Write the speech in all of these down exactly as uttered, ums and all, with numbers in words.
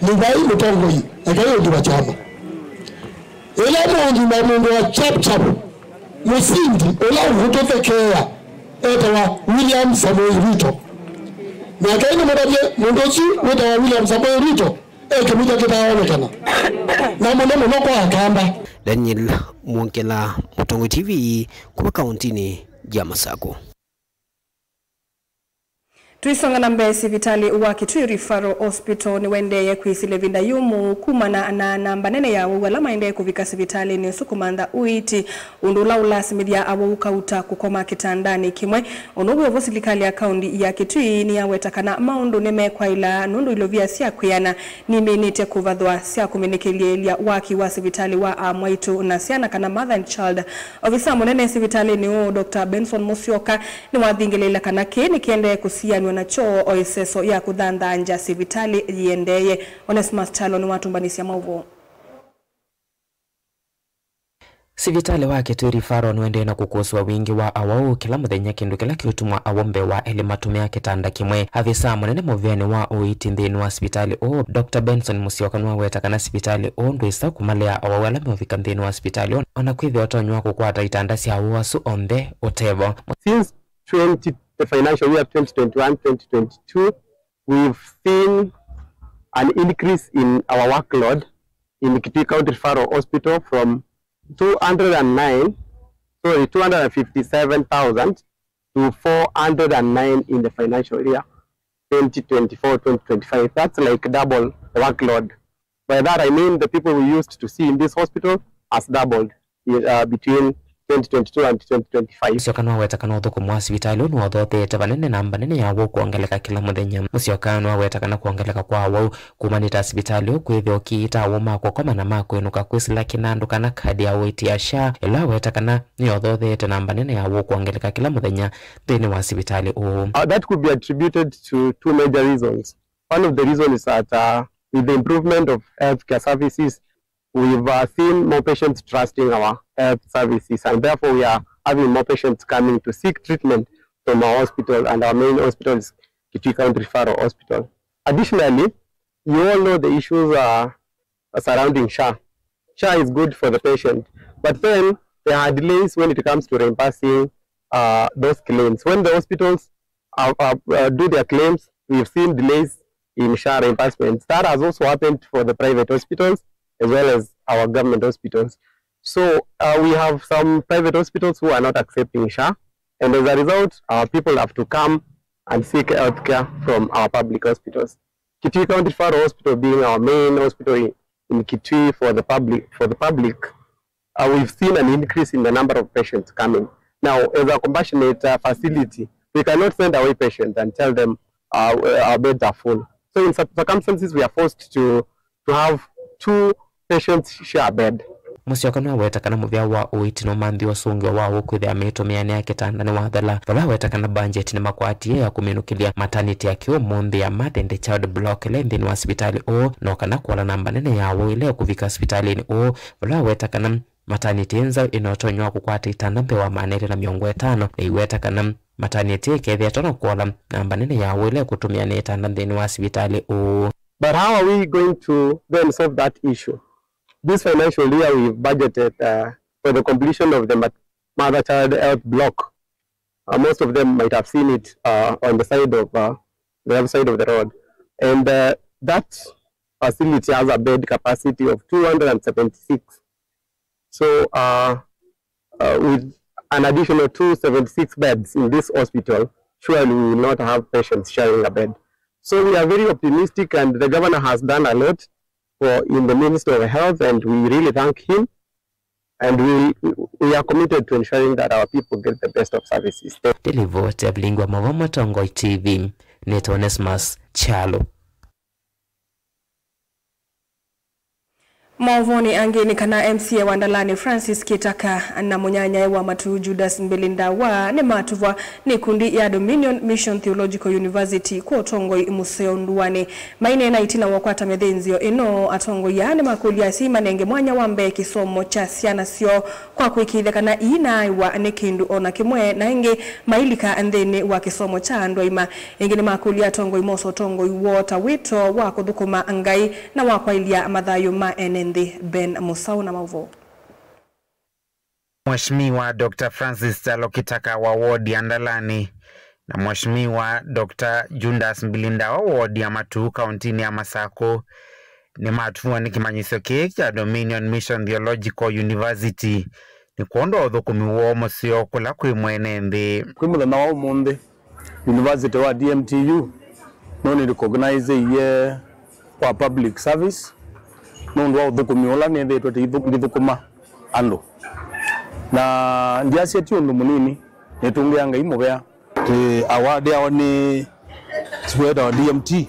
Ndivai mũtongoi, ekai ũthi wa kyama. Ĩla mũũthima mũndũ wa Chap Chap, mũsindi ũla ũkũtũthekeea, etawa William Samoei Ruto. Nake nĩmũtavye mũndũ ũsu wĩtawa William Samoei Ruto e kĩmutha kĩtaaonekana, na mũno mũno kwa Akamba. Daniel Mwongela, Mũtongoi T V, kuma kauntinĩ ya Masakũ. Tũisonga na mbee, sivitalĩ wa Kitui Referral Hospital nĩwaendee kwĩsĩla ĩvinda yũmũ kumana na namba nene ya awau ala maendee kũvika sivitalĩnĩ ũsu kũmantha ũiiti, ũndũ ũla ũlasimĩthya awau kauta kũkoma kĩtandanĩ kĩmwe. Ũndũ wĩ o vo, silikalĩ ya kaunti ya Kitui nĩyaweta kana maũndũ nĩmekwaĩla nũndũ ilovia sya kwĩana nimĩnĩte kũvathwa sya kũminĩkĩlya waki wa sivitalĩ wa amwaitũ na syana, kana mother and child. Ovisa mũnene sivitalĩnĩ ũũ, Doctor Benson Musyoka, nĩwathingĩlĩĩla kana kĩĩ nĩkĩendee kũsianw'a na kyoo o ĩseso ya kũthanthangya sivitalĩ yĩendeeye. Onesmus Kyalo nĩwatũmbanĩsya maũvoo. Sivitalĩ wa Kitui Referral nĩũendee na kũkũsĩwa wingĩ wa awau kĩla mũthenya, kĩndũ kĩla kĩũtuma awau mbee wa elĩ matũmĩa kĩtanda kĩmwe. Avisa mũnene mũvĩanĩ wa ũiiti nthĩnĩ wa sivitalĩ ũũ, Doctor Benson Musyoka, nĩwaweta kana sivitalĩ ũũ ndwĩsa kũmalea awau ala meũvika nthĩnĩ wa sivitalĩ ũũ, ona kwĩthĩwa ũtonyi wa kũkwata itanda sya awau asu onthe ũtevo. Since twenty, the financial year twenty twenty-one twenty twenty-two, we've seen an increase in our workload in Kitui County Referral Hospital from two hundred and nine, sorry, two hundred and fifty-seven thousand to four hundred and nine in the financial year twenty twenty-four twenty twenty-five. That's like double the workload. By that I mean the people we used to see in this hospital has doubled, uh, between twenty twenty-two and twenty twenty-five. Musyoka nĩwaweta kana ũthũkũmi wa sivitalĩ ũũ nĩwothotheete vanene namba nene ya awau kwongeleka kĩla mũthenya. Musyoka nĩwaweta kana kwongeleka kwa awau kumanĩte sivitalĩ ũũ kwĩthĩa ũkiita awau ma kũkoma na ma kwĩnũka kwĩsĩla kĩnandũ kana kadi ya ũiiti ya SHA, ĩla aweta kana nĩyothotheete namba nene ya awau kwongeleka kĩla mũthenya nthĩnĩ wa sivitalĩ ũũ. Uh, that could be attributed to two major reasons. One of the reasons is that, uh, with the improvement of healthcare services, we've, uh, seen more patients trusting our health services, and therefore we are having more patients coming to seek treatment from our hospital, and our main hospital is Kitui County Referral Hospital. Additionally, you all know the issues, uh, surrounding SHA. SHA is good for the patient, but then there are delays when it comes to reimbursing, uh, those claims. When the hospitals, uh, uh, uh, do their claims, we've seen delays in SHA reimbursements. That has also happened for the private hospitals as well as our government hospitals. So, uh, we have some private hospitals who are not accepting SHA, and as a result, our people have to come and seek healthcare from our public hospitals. Kitui County Referral Hospital being our main hospital in, in Kitui for the public, for the public, uh, we've seen an increase in the number of patients coming. Now, as a compassionate, uh, facility, we cannot send away patients and tell them, uh, our beds are full. So in some circumstances, we are forced to, to have two patients share a bed. Musyoka nĩwaweta kana mũvĩa wa ũiiti nũmanthie ũsũngĩo wa awau kwĩthĩa mĩtũmĩanĩ ya kĩtanda nĩwathela, vala aweta kana mbanjeti nĩmakwatie ya kũminũkĩlya matanĩtĩ ya kĩũmũnthĩ ya Mother and Child Block ĩla ĩ nthĩnĩ wa sivitalĩ ũũ, no kana kũola namba nene ya awau ĩla ĩkũvika sivitalĩnĩ ũũ, vala aweta kana matanĩtĩ ĩ nzaũ ĩna ũtonyi wa kũkwata itanda mbee wa maana elĩ na mĩongo ĩtano, na iweta kana matanĩtĩ ĩkethĩa ĩtonya kũola namba nene ya awau ĩla ĩkũtũmĩanĩa itanda nthĩnĩ wa sivitalĩ ũũ. But how are we going to then solve that issue? This financial year we've budgeted, uh, for the completion of the mat-, mother child health block. Uh, most of them might have seen it, uh, on the side of, uh, the other side of the road. And, uh, that facility has a bed capacity of two hundred and seventy-six. So, uh, uh, with an additional two seventy-six beds in this hospital, surely we will not have patients sharing a bed. So we are very optimistic, and the governor has done a lot for, in the Ministry of Health, and we really thank him, and we, we are committed to ensuring that our people get the best of services. Thank you. Nĩ livoti ya vilingi wa maũvoo Mũtongoi T V, nĩtawa Onesmus Kyalo. Maũvoonĩ angĩ nĩ kana M C A wa Ndalani Francis Kitaka na mũnyanyae wa matu Judas Mbilindawa nĩmatuvwa nĩ ikundi ya Dominion Mission Theological University kwa ũtongoi mũseo nduanĩ. Maineena ĩtina wa kũkwata mĩthĩnzĩo ĩno, atongoi aa nĩmakũlya asyai manenge mwanya wa mbee kĩsomo kya syana syoo kwa kũĩkĩĩthya kana iinaaĩwa nĩ kĩndũ o na kĩmwe, na ĩngĩ mailika nthĩnĩ wa kĩsomo kya andũ aima. Ĩngĩ nĩmakũlya atongoi mose ũtongoi woo ta wĩto wa kũthũkũma Ngai na wa kwaĩlya mathayũ ma ene nthĩ. Ben Mũsaũ na maũvoo. Mheshimiwa Doctor Francis Kyalo Kitaka wa ward ya Ndalani na Mheshimiwa Doctor Judas Mbilindawa wa ward ya Matuu kauntinĩ ya Masakũ nĩmatũmwa nĩ kĩmanyĩsyo kĩĩ kya Dominion Mission Theological University nĩ kwondũ wa ũthũkũmi woo mũseo kũla kwĩ mwene nthĩ. Kwĩ mũthenya wa ũmũnthĩ, University wa D M T U nũnĩrecognizeie kwa public service nũndũ wa ũthũkũmi ũla nĩthĩĩtwe tĩithũ-, ndithũkũma andũ. Na ndyasya ti ũndũ mũnini, nĩtũngĩa Ngai mũvea. Ĩ, award yao nĩ sikuetawa D M T,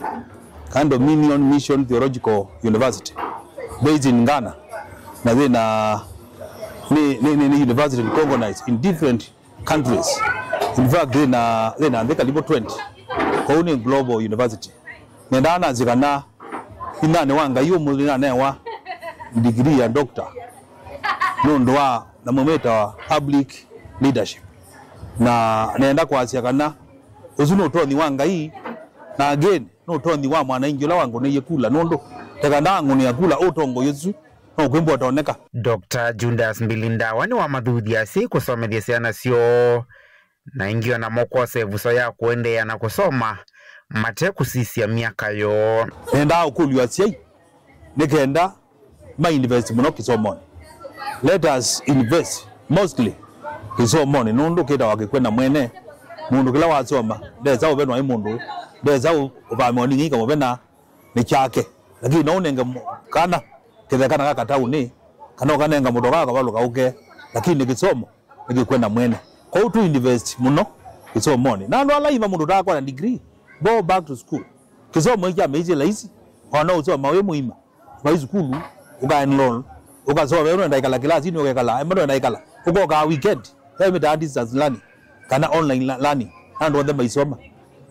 kana Dominion Mission Theological University, based in Ghana. Na thĩna nĩ, nĩ, nĩ, nĩ university recognized in different countries. In fact, thĩna, thĩna nthĩ karibu twenty. Kwoou nĩ global university. Nendaa nasye kana inanĩ wa Ngai ũmũnthĩ nĩnanewa degree ya doctor nũndũ wa na mũmĩta wa public leadership. Na nenda kwasya kana ũsu nĩ ũtonyi wa Ngai, na again, nĩ ũtonyi wa mwanangi ũla wangũnĩie kula, nũndũ teka ndaangũnĩa kula ũtongoi ũsu, no kwĩmbwa ũtoneka. Doctor Judas Mbilindawa nĩwamathuthya asyai kũsomethya syana syoo, na ĩngĩ o namo kwosa ĩvuso ya kũendeea na kũsoma mate kũsisya myaka yoo. Nendaa ũkũlyo asyai nĩ kenda ma invest mũno kĩsomonĩ. Let us invest mostly kĩsomonĩ, nũndũ kĩtawa kĩkwenda mwene. Mũndũ kĩla wasoma ndesa ũvenwa nĩ mũndũ, ndesa ũ-, ũvamĩwa nĩ inyia ikamũvena nĩ kyake. Lakini no ũnenge mũ-, kana kĩtheka na gaka taũnĩ, kana ũkanenga mũtoka akavalũka ũke, lakini kĩsomo nĩkĩkwenda mwene. Kwoou tu invest mũno kĩsomonĩ. Na andũ ala ima mũndũ ũtakwona degree, go back to school. Kĩsomo kya mĩisye laisi, ona ũsoma wĩ mũima. Vai sukulu, ũka enroll, ũkasoma, we nũenda ikala kĩlasinĩ ũkekala, emba nũenda ikala. Ũkokaa weekend, ve mĩtaa distance learning, kana online la-, learning, na andũ onthe maisoma.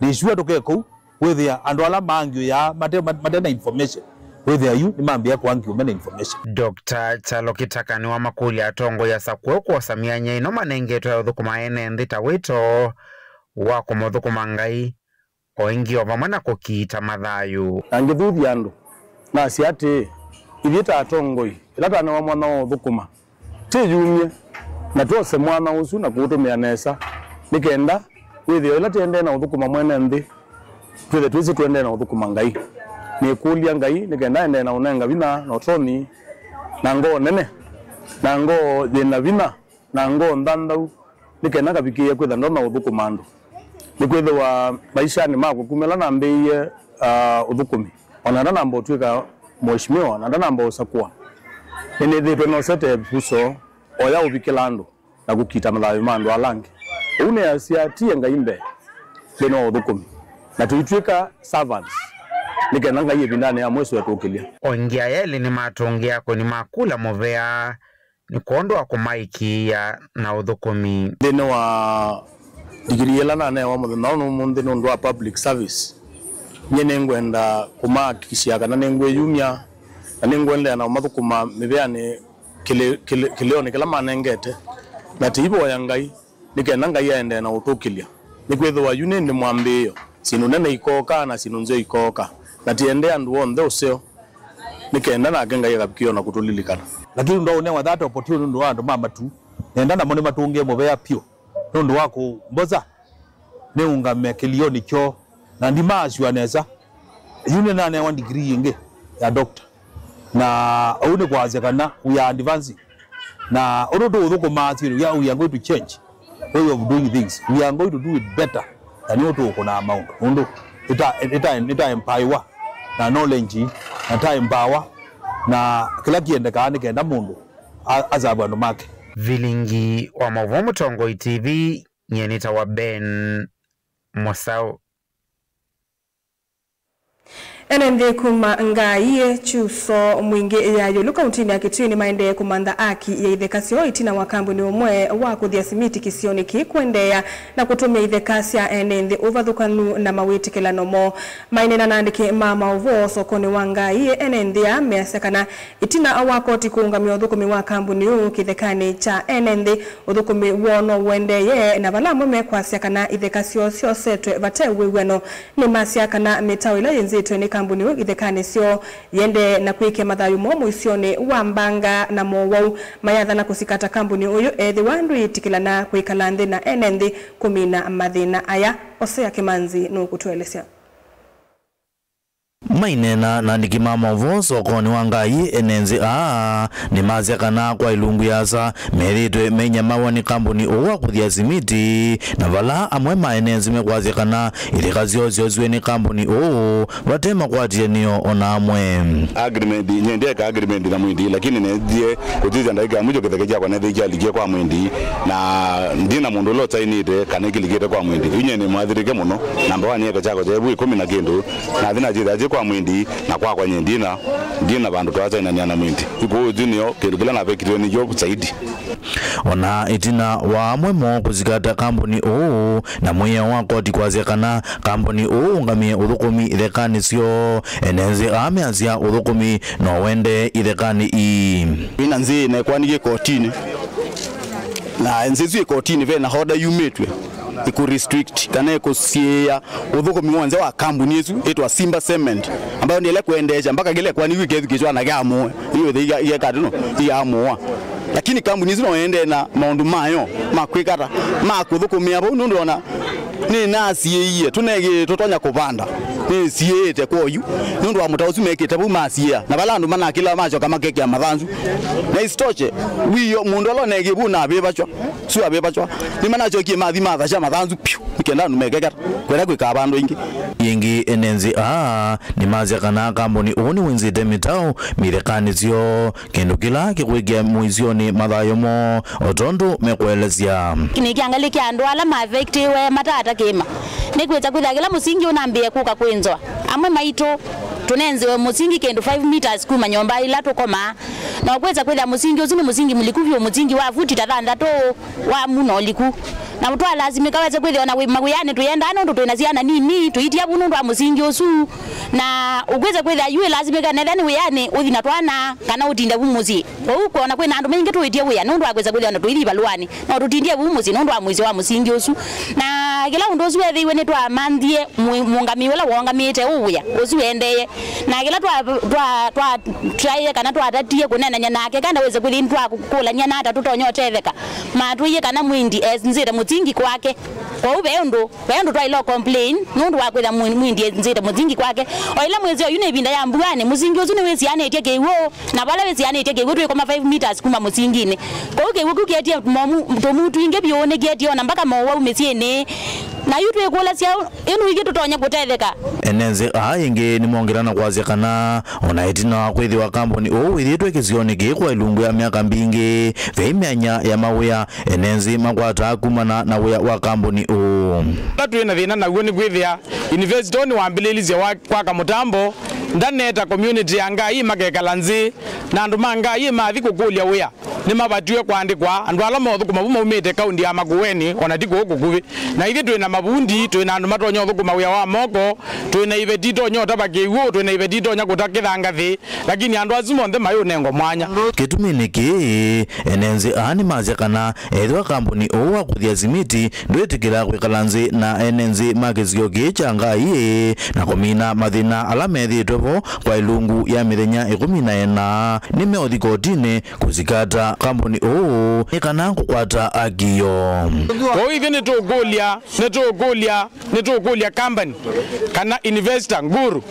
Nĩ sure tũke kũu, wĩthĩa andũ ala maangiũyaa mate, mate, mate na information, wĩthĩa yu nĩmambĩĩa kũangiũ mena information. Doctor Kyalo Kitaka nĩwamakũlya atongoi asakũe kwosa myanya ĩno manengetwe ya ũthũkũma ene nthĩ ta wĩto wa kũmũthũkũma Ngai, o ĩngĩ o vamwe na kũkiita mathayũ. Na ngĩthuthya andũ, nasya atĩĩ, ithyĩ ta atongoi, ĩla twanewa mwanya wa ũthũkũma, twĩyumye na twose mwanya ũsu na kũũtũmĩa nesa, nĩ kenda wĩthĩo ĩla tĩendee na ũthũkũma mwene nthĩ, twĩthe twĩsĩ tũendee na ũthũkũma Ngai. Nĩkũlya Ngai nĩ kenda aendee na ũnenga vinya na ũtonyi na ngoo nene na ngoo yĩ na vinya na ngoo nthanthau, nĩ kenda ngavikĩĩe kwĩtha ndonya ũthũkũma andũ. Nĩkwĩthĩwa maishanĩ makwa kuma ĩla nambĩĩie, ah, ũthũkũmi, o na ndanamba ũtw'ĩka mũeshimiwa, na ndanamba ũsakũa, nĩnĩthĩĩtwe nosete ĩvuso o ya ũvikĩla andũ na kũkita mathayũ ma andũ ala angĩ. Ũu nĩasya tie Ngai mbee nthĩnĩ wa ũthũkũmi, na tũitw'ĩka servants, nĩ kenda Ngai ĩvindanĩ ya mwĩso etũkĩlya. O ĩngĩ aya elĩ nĩmatũngĩa akũni ma kula mũvea nĩ kwondũ wa kũmaĩkĩĩa na ũthũkũmi. Nthĩnĩ wa ndigilii ĩla nanewa mũthenya ũyũ ũmũnthĩ nũndũ wa public service, nyie nĩngwenda kũmahakikishia kana nĩngwĩyumya na nĩngũendeea na kũmathũkũma mĩvĩanĩ kĩlĩ-, kĩlĩ-, kĩlĩonĩ kĩla manengete, na tũivoya Ngai nĩ kenda Ngai aendee na ũtũkĩlya. Nĩkwĩthĩwa yu nĩ ĩndĩ mwambĩĩo, syĩndũ nene ikooka na syĩndũ nzeo ikooka, na tũendee andũ onthe ũseo, nĩ kenda nake Ngai akavikĩĩa o na kũtũlilikana. Lakini ndwaũnewa that opportunity nũndũ wa andũ ma matu, nenda namo nĩmatũngĩe mũvea pyũ nũndũ wa kũmbosa nĩũngame kĩlĩonĩ kyoo, na ndimaasua nesa. Yu nĩnanewa degree ĩngĩ ya doctor. Na ũu nĩ kwasya kana we are advancing. Na ũndũ tũũthũkũmaa syĩndũ, we are, we are going to change way of doing things. We are going to do it better than ũndũ tũũkũnaa maũndũ. Ũndũ ĩta, ĩta, ĩta empower na knowledge na ta empower na kĩla kĩendekaa nĩ kenda mũndũ a-, asave andũ make. Vilingi wa maũvoo Mũtongoi T V, nyie nĩtawa Ben Mũsaũ. Ene nthĩ kuma Ngai, Kyuso, Mwingĩ ya ĩũlũ kauntinĩ ya Kitui nĩmaendee kũmantha aki ya itheka syoo ĩtina wa kambuni ũmwe wa kũthya simiti kĩsionĩ kĩĩ kũendeea na kũtũmĩa itheka sya ene nthĩ ũvathũkanu na mawĩtĩkĩlano moo. Maineena na andĩki ma maũvoo sokonĩ wa Ngai, ene nthĩ aa measya kana ĩtina wa koti kũũngamya ũthũkũmi wa kambuni ũũ kĩthekanĩ kya ene nthĩ, ũthũkũmi woo no ũendeeye, na vala amwe mekwasya kana itheka syoo syosetwe vate wĩw'ano. Nĩmasya kana mĩtaũ ĩla yĩnzĩtwe nĩ kambuni ũũ ithekanĩ syoo yĩendee na kwĩkĩa mathayũ moo mũisyonĩ wa mbanga na mowau. Mayathana kũsikata kambuni ũyũ ethĩwa ndwĩtĩkĩlana kwĩkala nthĩ na ene nthĩ kũmina mathĩna aya. Osea Kĩmanzi nũkũtũelesya. Maineena na andĩki ma maũvoo sokonĩ wa Ngai, ene nthĩ aa nĩmasya kana kwa ilungu yĩasa methĩĩtwe mainyamawa nĩ kambuni ũũ wa kũthya simiti, na vala amwe ma ene nthĩ mekwasya kana itheka syoo syoosiwe nĩ kambuni ũũ vate makwatĩanĩo o na amwe. Agreement, nye ndieka agreement na Mwindi, lakini nethie kũtithya ndakika ya mwisho kĩtheke kyakwa nethie kyalikie kwa Mwindi, na ndina mũndũ ũla ũsainĩte kana ĩkĩlikĩte kwa Mwindi. Yu nye nĩmwathĩrĩke mũno, namba wa nyeka kyakwa kyaĩ vu ĩkũmi na kĩndũ, nathi nakyĩthĩa kyĩ kwa Mwindi, na kwakwa nye ndina, ndina vandũ twasainania na Mwindi. Yu kũu yu nĩyo kĩndũ kĩla navekitwe nĩkyo zaidi. O na ĩtina wa amwe moo kũsikata kambuni ũũ na mwĩao wa koti kwasya kana kambuni ũũ ũngamĩe ũthũkũmi ithekanĩ syoo, ene nthĩ aa measya ũthũkũmi no ũendee ithekanĩ ii. Wĩna nzĩ ĩnekwanĩie kotinĩ, na nzĩ ĩsu ĩ kotinĩ ve na order yumĩtw'e ĩkũ restrict kana ĩkũsiĩĩa ũthũkũmi w'onthe wa kambuni ĩsu ĩtwa Simba Cement, ambayo nĩ ĩla kũendeesya mpaka kĩla ĩkwani yu kĩthukĩĩswa na kĩamũe. Yu ĩthĩ iga-, igekatĩ no iamũa. Lakini kambuni ĩsu no ĩendee na maũndũ mayo ma kwĩkata, ma kũthũkũmĩa vau, nũndũ ona nĩnasiĩie tũnegi tũtonya kũvanda. Nĩsiĩĩte kwoyu nũndũ wa mũtao ũsu mekĩte vau masiĩa, na vala andũ manakĩla macoka makekĩa mathanzu. Na isitoshe, wio mũndũ ũla ũnegi vau navĩvaswa. Su avĩvaswa. Nĩmanacokie mathi mathasya mathanzu piũ, nĩ kenda andũ mekekata kwenda kwĩkaa vandũ ĩngĩ. Ĩngĩ, ene nthĩ aa nĩmasya kana kambuni ũũ nĩwĩnzĩte mĩtao mithekanĩ syoo, kĩndũ kĩla kĩkwĩkĩa mũisyonĩ mathayũ moo, o tondũ mekũelesya. Nĩkĩangalĩ kya andũ ala mavektiwe matata kĩma. Nĩkwĩsa kwĩthĩa kĩla mũsingi ũnambĩĩe kũka kwĩnzwa. Amwe maitũ tũnenziwe mũsingi kĩndũ five meters kuma nyũmba ila tũkomaa. Na ũkwĩsa kwĩthĩa mũsingi ũsu nĩ mũsingi mũliku vyũ, mũsingi wa vuti ta thanthatũ wa mũno ũliku. Na twalasimĩka wese kwĩthĩa ona wĩ mawĩanĩ tũyendaa nũndũ twĩ na syana nini, tũitia vu nũndũ wa mũsingi ũsu. Na ũkwĩsa kwĩthĩa yu ĩlasimĩka netha nĩ wĩanĩ ũthi na twana kana ũtinde vu mũsyĩ. Kwoou kwona kwĩna andũ maingĩ tũĩtie wĩa nũndũ wa kwĩsa kwĩthĩa ona tũithi ivalũanĩ. No tũtindie vu mũsyĩ nũndũ wa mũisyo wa mũsingi ũsu. Na kĩla ũndũ ũsu wethĩiwe nĩtwamanthie mũ-, mũũngamĩi ũla wongamĩte ũ wĩa ũsu ũendee. Na kĩla twa, twa, twa, twaĩe kana twatatie kũneenany'a nake, kana wĩse kwĩthĩ nĩtwakũlany'a nata tũtonya ũtetheka. Matwĩie kana Mwindi enzĩte mũsingi kwake. Kwoou ve ũndũ, ve ũndũ twaĩle complain nũndũ wa kwĩtha Mwi-, Mwindi enzĩte mũsingi kwake. O ĩla mwĩsĩ oyu nĩ ĩvinda ya mbuanĩ, mũsingi ũsu nĩwĩsianĩtye kĩw'ũ. Na vala wĩsianĩtye kĩw'ũ twĩkoma five meters kuma mũsinginĩ. Kwoou kĩw'ũ kĩu kĩetie momu, tũmuu twingĩ vyũ nĩkĩetie ona mpaka mowau mĩsyĩnĩ. Na yu twĩkũlasya, ĩndũ ingĩ tũtonya kũtetheka. Ene nzĩ aa ĩngĩ nĩmongela na kwasya kana ona ĩtina wa kwĩthĩwa kambuni ũũ wĩthĩĩtwe kĩsionĩ kĩĩ kwa ilungu ya myaka mbingĩ, ve myanya ya mawĩa ene nzĩ makwataa kumana na wĩa wa kambuni ũũ. Ũla twĩ na thĩna naw'o nĩ kwĩthĩa investor nĩwambĩlĩlisye wa kwaka mũtambo, ndaneta community ya Ngai makekala nzĩ, na andũ ma Ngai mathi kũkũlya wĩa nĩmavatiwe kũandĩkwa. Andũ ala maũthũkũma vu maumĩte kaunti ya Makueni, ona ti kũũ kũkuvĩ. Na ithyĩ twĩ na mavundi, twĩ na andũ matonya ũthũkũma wĩa wa moko, twĩ na iveti itonya ũtava kĩw'ũ, twĩ na iveti itonya kũta kĩthangathĩ, lakini andũ asu monthe mayũnengwa mwanya. Kĩtuminĩ kĩĩ, ene nzĩ aa nĩmasya kana ethĩwa kambuni ũũ wa kũthya simiti ndwĩtĩkĩla kwĩkala nzĩ na ene nzĩ ma kĩsio kĩĩ kya Ngai na kũmina mathĩna ala methĩĩtwe vo kwa ilungu ya mĩthenya ĩkũmi na ĩna, nĩmeũthi kotinĩ kũsikata kambuni ũũ nĩ kana kũkwata akio. Kwoou ithyĩ nĩtũkũlya, nĩtũkũlya, nĩtũkũlya company kana investor nguru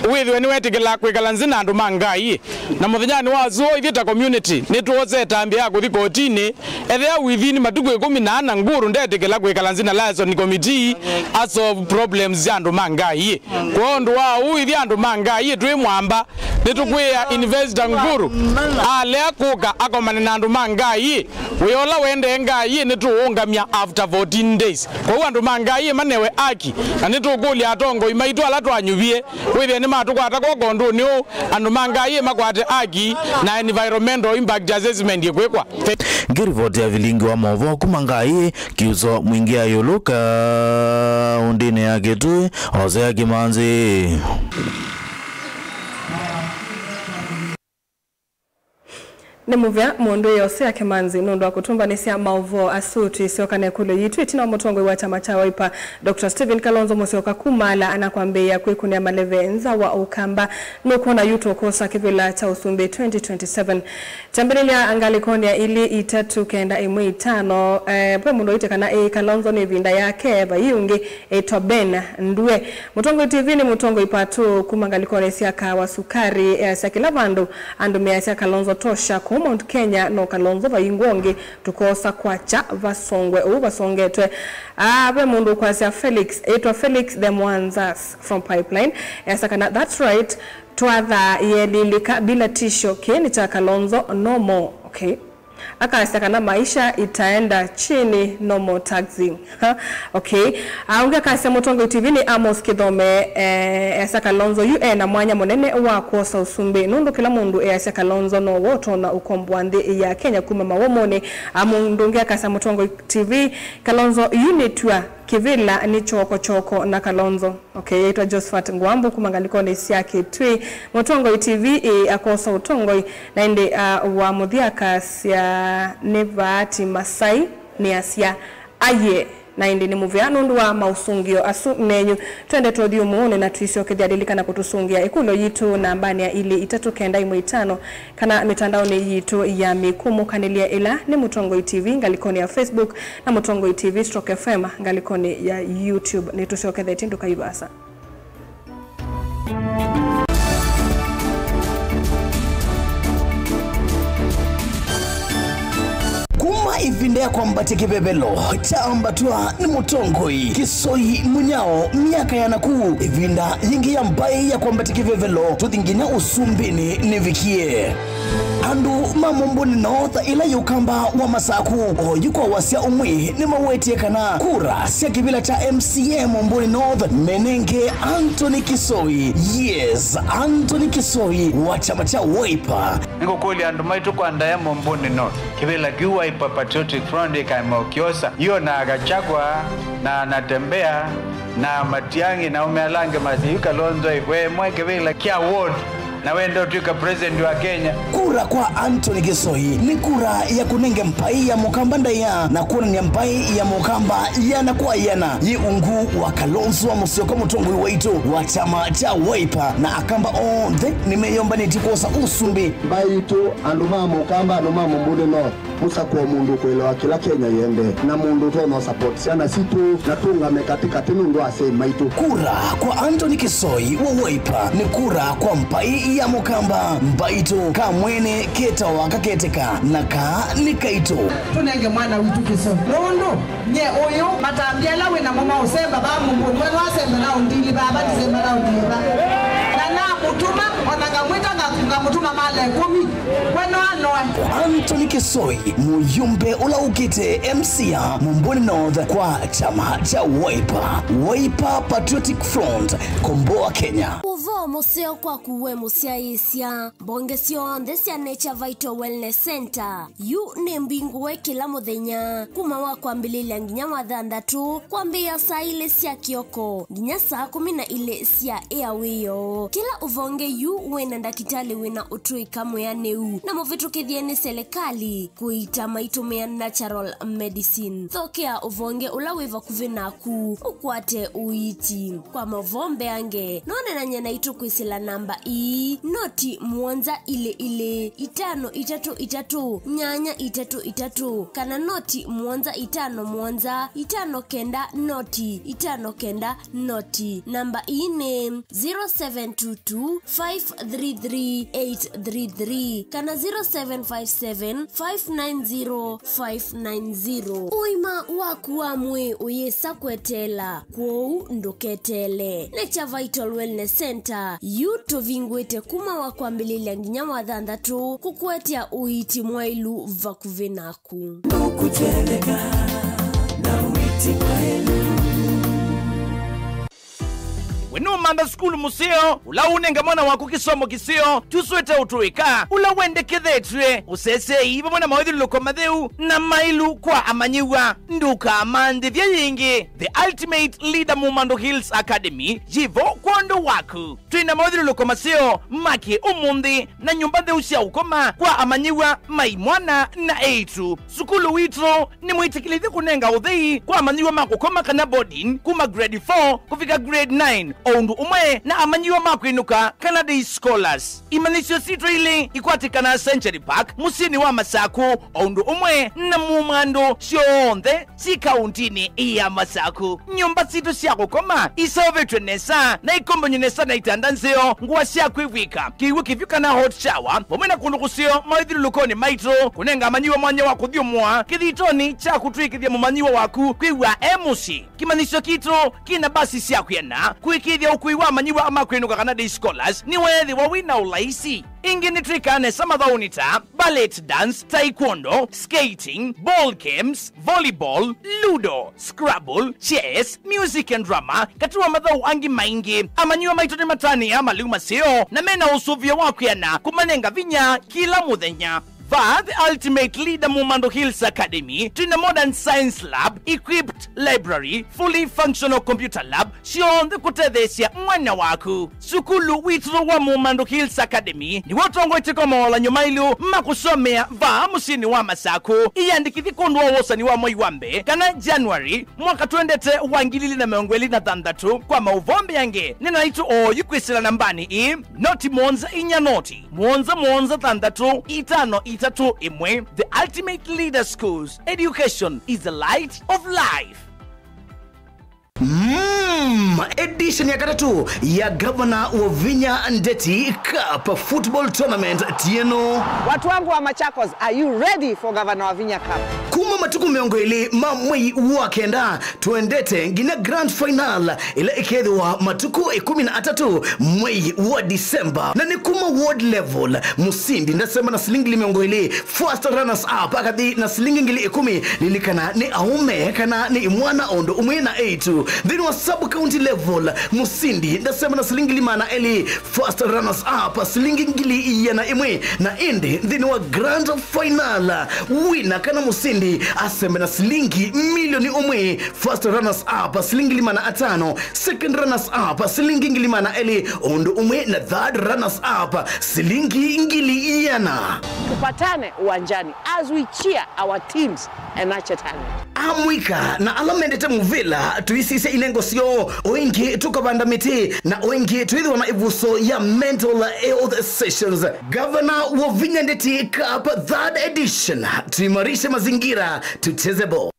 wĩthĩwe nĩwetĩkĩla kwĩkala nzĩ na andũ ma Ngai. Na mũthenyanĩ wa ũsũo, ithyĩ ta community nĩtwosete ĩtambya ya kũthi kotinĩ. Ethĩa within matukũ ĩkũmi na ana nguru ndetĩkĩla kwĩkala nzĩ na liaison committee asolve problems sya andũ ma Ngai. Kwa ũndũ wa ũu, ithyĩ andũ ma Ngai twĩ mwamba Nĩtũkwĩa Investor Nguru alea kũka akomane na andũ ma Ngai. Wĩa ũla wendee Ngai nĩtũũũngamya after fourteen days. Kwoou andũ ma Ngai manewe aki, na nĩtũkũlya atongoi maitũ ala twanyuvie wĩthĩe nĩmatũkwata kw'oko ũndũnĩ ũũ. Andũ ma Ngai makwate aki na environmental impact assessment ĩkwĩkwa. Ngĩ ripoti ya vilingi wa maũvoo kuma Ngai, Kiuso Mwingĩ ayũlũka ũndĩnĩ ya Kĩtui, Hosea Kĩmanzi. Nĩ mũvea mũndũ Hosea Kĩmanzi nũndũ wa kũtũmbanĩsya maũvoo asu. Twĩsyoka na ĩkũlyo yitũ ĩtina wa mũtongoi wa kyama kya Wiper, Doctor Stephen Kalonzo Musyoka, kuma ala anakwambĩĩa kwĩkũnĩa maleve nza wa Ũkamba. Nũkwona yu tũkosa kĩvĩla kya ũsumbĩ twenty twenty-seven? Kyambĩlĩlya ngalĩkonĩ ya ilĩ itatũ kenda ĩmwe itano, eh, ve mũndũ waĩtye kana ĩ Kalonzo nĩ ĩvinda yake, vai ũngĩ ĩtwa Ben Ndue. Mũtongoi T V nĩ mũtongoi patũ kuma ngalĩkonĩ sya Kawa Sukari, eh, sya kĩla vandũ andũ measya Kalonzo tosha. Kũu Mount Kenya no Kalonzo, vai ngw'o ũngĩ tũkosa kwakya vasongwe ũu vasongetwe. Ah, ve mũndũ ũkwasya Felix, ĩtwa Felix the Mwanzas from Pipeline, easya kana that's right, twatha yelilika bila tisho, kĩĩ nĩ kya Kalonzo, no more. Okay. Akasya kana maisha itaenda chini, no more taxing. Ha? Okay. Ah, ũngĩ akasya mũtongoi T V nĩ Amos Kithome, eh, easya Kalonzo yu ena mwanya mũnene wa kwosa ũsumbĩ nũndũ kĩla mũndũ easya Kalonzo nowe ũtonya ũkomboa nthĩ ya Kenya kuma mawomoni. Ah, mũndũ ũngĩ akasya mũtongoi T V, Kalonzo yu nĩ tua, kĩvĩla nĩ choko choko na Kalonzo. Okay, yaitwa Josephat Ngwambu kuma ngalĩkonĩ sya Kĩtui. Mũtongoi T V ĩ akosa ũtongoi, na ĩndĩ, ah, wa mũthya akasya nĩ vaati Masai nĩ asya aye, na ĩndĩ nĩ mũvea nũndũ wa maũsũngĩo asu menyu. Twende tũthi ũmũũnĩ na tũisyokethya. Lilikana kũtũsũngĩa ĩkũlyo yitũ nambanĩ ya ilĩ itatũ kenda ĩmwe itano kana mĩtandaonĩ yitũ ya mĩkũmũkanĩlya ĩla nĩ Mũtongoi T V ngalĩkonĩ ya Facebook na Mũtongoi T V stroke F M ngalĩkonĩ ya YouTube. Nĩtũsyokethetye, ndũkai vaasa. Kuma ĩvinda ya kwambatya kĩvevelo kyaambatwa nĩ Mũtongoi Kĩsoi Mũnyao myaka ya naku, ĩvinda yĩngĩ ya mbaĩ ya kwambatya kĩvevelo tũthi nginya ũsumbĩnĩ nĩvikie. Andũ ma Mũmbũnĩ North, ĩla yĩ Ũkamba wa Masaku, oyu kwa wasya ũmwe nĩmawetie kana kura sya kĩvĩla kya M C A Mũmbũnĩ North menenge Anthony Kĩsoi. Yes, Anthony Kĩsoi wa kyama kya Wiper. Nĩngũkũlya andũ maitũ kwa ndaĩa Mũmbũnĩ North, kĩvĩla kĩu Wiper Patriotic Front ĩkaema ũkyosa, yu na Gachagua na Natembeya na Matiang'i na aũme ala angĩ masya yu Kalonzo ĩvwe ĩmwe kĩvĩla kya ward. Na wenda ũtw'ĩka president wa Kenya. Kura kwa Anthony Kĩsoi nĩ kura ya kũnenge mbaĩ ya Mũkamba ndaĩa na kwonany'a mbaĩ ya Mũkamba ĩana kwa ĩana yĩ ungu wa Kalonzo Musyoka, mũtongoi waitũ wa kyama kya Wiper, na Akamba onthe nĩmeyũmbanĩtye kwosa ũsumbĩ. Mbaĩ itũ, andũ ma Mũkamba, andũ ma Mũmbũnĩ North, mũsakũe mũndũ ũkũelewa kĩla Kenya yĩendee, na mũndũ ũtonya support syana sitũ, na tũũngame katĩkatĩ nũndũ wa asyai maitũ. Kura kwa Anthony Kĩsoi wa Wiper nĩ kura kwa mbaĩ ya Mũkamba. Mbaitũ, kamwene ketawa kaketeka, na kaa nĩ kaitũ. Tũnenge mwana witũ Kĩsoi. Nũndũ nye ũyũ, matambya ala wĩ namo ma ũsemba vaa Mũmbũnĩ, we nwasemba na ũndili vaa, vatisemba na ũndili vaa. Na namũtuma, ona ngamwĩta nga-, ngamũtuma mala ĩkũmi. We no anoe. Anthony Kĩsoi, mũyũmbe ũla ũkĩte M C A Mũmbũnĩ North kwa kyama kya Wiper. Wiper Patriotic Front, komboa Kenya. Ũvoo mũseo kwaku we mũsyaĩĩsya. Mbonge syonthe sya Nature Vital Wellness Center yu nĩ mbingũe kĩla mũthenya kuma wa kwambĩlĩlya nginya wa thanthatũ, kwambĩĩa saa ilĩ sya kĩoko nginya saa kũmi na ilĩ sya ĩa wĩoo. Kĩla ũvonge yu wĩna ndakĩtalĩ wĩna ũtũĩka mwĩanĩu na mũvĩtũkĩthye nĩ selekalĩ kũiita maitũmĩa natural medicine. Thokea ũvonge ũla wĩ vakuvĩ naku ũkwate ũiiti. Kwa maũvoo mbeange, no ũneenany'e naitũ kwĩsĩla namba ii, noti mũonza ilĩ ilĩ, itano itatũ itatũ, nyanya itatũ itatũ, kana noti mũonza itano mũonza, itano kenda noti, itano kenda noti. Namba ii nĩ zero seven two two, five three three, eight three three kana zero seven five seven, five nine zero, five nine zero. Ũima waku wa mwĩĩ ũyĩsa kweteela, kwoou ndũketeele. Nature Vital Wellness Center yu tũvingũĩte kuma wa kwambĩlĩlya nginya wa thanthatũ kũkũetea ũiiti mwaĩlu vakuvĩ naku. Ndũkũtendeka na ũiiti mwaĩlu. We nũũmantha sukulu mũseo, ũla ũũnenga mwana waku kĩsomo kĩseo, tũsweta ũtũĩka, ũla wendekethetw'e, ũseseei vamwe na mawĩthyũlũlũko matheu na maĩlu kwa amanyĩw'a? Ndũkamanthĩthye yĩngĩ. The Ultimate Leader Mumando Hills Academy yĩ vo kwondũ waku. Twĩ na mawĩthyũlũlũko maseo ma kĩ-ũmũnthĩ na nyũmba ntheu sya ũkoma kwa amanyĩw'a ma imwana na eĩtu. Sukulu witũ nĩ mwĩtĩkĩlĩthye kũnenga ũthei kwa amanyĩw'a ma kũkoma kana boarding kuma grade four kũvika grade nine, o ũndũ ũmwe na amanyĩw'a ma kwĩnũka kana day scholars. Imanyĩsyo sitũ ilĩ ikwatĩkanaa Century Park, mũsyĩnĩ wa Masaku, o ũndũ ũmwe na Mumando syonthe syĩ kaũntinĩ ya Masaku. Nyũmba sitũ sya kũkoma iseũvĩtw'e nesa na ikombany'e nesa na itanda nzeo, ngũa sya kwĩvw'ĩka, kĩw'ũ kĩvyũ kana hot shower, vamwe na kũndũ kũseo mawĩthyũlũlũkonĩ maitũ, kũnenga amanyĩw'a mwanya wa kũthyũmũa kĩthitonĩ kya kũtw'ĩkĩthya mũmanyĩw'a waku kwĩw'a e mũsyĩ. Kĩmanyĩsyo kitũ kĩna mbasi sya kwĩana kũĩkĩĩthya ũkui wa amanyĩw'a ma kwĩnũka kana day scholars nĩweethĩwa wĩ na ũlaisi. Ĩngĩ nĩtwĩkaa nesa mathaũnĩ ta ballet dance, taekwondo, skating, ball games, volleyball, ludo, scrabble, chess, music and drama, katĩ wa mathaũ angĩ maingĩ. Amanyĩw'a maitũ nĩmatanĩaa malĩu maseo na mena ũsũvĩo wa kwĩana kũmanenga vinya kĩla mũthenya. Vaa The Ultimate Leader Mumando Hills Academy twĩna modern science lab, equipped library, fully functional computer lab, syonthe kũtetheesya mwana waku. Sukulu witũ wa Mumando Hills Academy nĩw'o ũtongoetye kwa mawalan'yo maĩlu ma kũsomea vaa mũsyĩnĩ wa Masaku. Ĩyandĩkĩthye kwondũ wa wosani wa mwei wa mbee kana January mwaka twendete wa ngili ilĩ na mĩongo ĩlĩ na thanthatũ. Kwa maũvoo mbeange, nena naitũ oyu kwĩsĩla nambanĩ ĩĩ, noti mũonza inya noti, mũonza mũonza thanthatũ, itano itatũ ĩmwe. The Ultimate Leader Schools, education is the light of life. Mm, edition ya katatũ ya Gavana Wavinya Ndeti Cup Football Tournament tieno. Watu wangu wa Machakos, are you ready for Gavana Wavinya Cup? Kuma matukũ mĩongo ĩlĩ ma mwei wa kenda, twendete nginya grand final ĩla ĩkethĩwa matukũ ĩkũmi na atatũ mwei wa December. Na nĩ kuma ward level, mũsindi ndasema na silingi mĩongo ĩlĩ, first runners up akathi na silingi ngili ĩkũmi. Lilikana nĩ aũme kana nĩ imwana o ũndũ ũmwe na eĩtu. Nthĩnĩ wa sub county level, mũsindi ndasema na silingi ngili maana elĩ, first runners up silingi ngili iana ĩmwe. Na ĩndĩ nthĩnĩ wa grand final, wina kana mũsindi asembe na silingi milioni ũmwe, first runners up silingi ngili maana atano, second runners up silingi ngili maana elĩ, o ũndũ ũmwe na third runners up silingi ngili iana. Tupatane uwanjani as we cheer our teams and nurture talent. Amũika na ala mendete mũvĩla, tũisisya inengo syoo, o ĩngĩ tũkavanda mĩtĩ, na o ĩngĩ twĩthĩwa na ĩvuso ya mental health sessions. Gavana Wavinya Ndeti Cup third edition, tuimarishe mazingira, tucheze ball.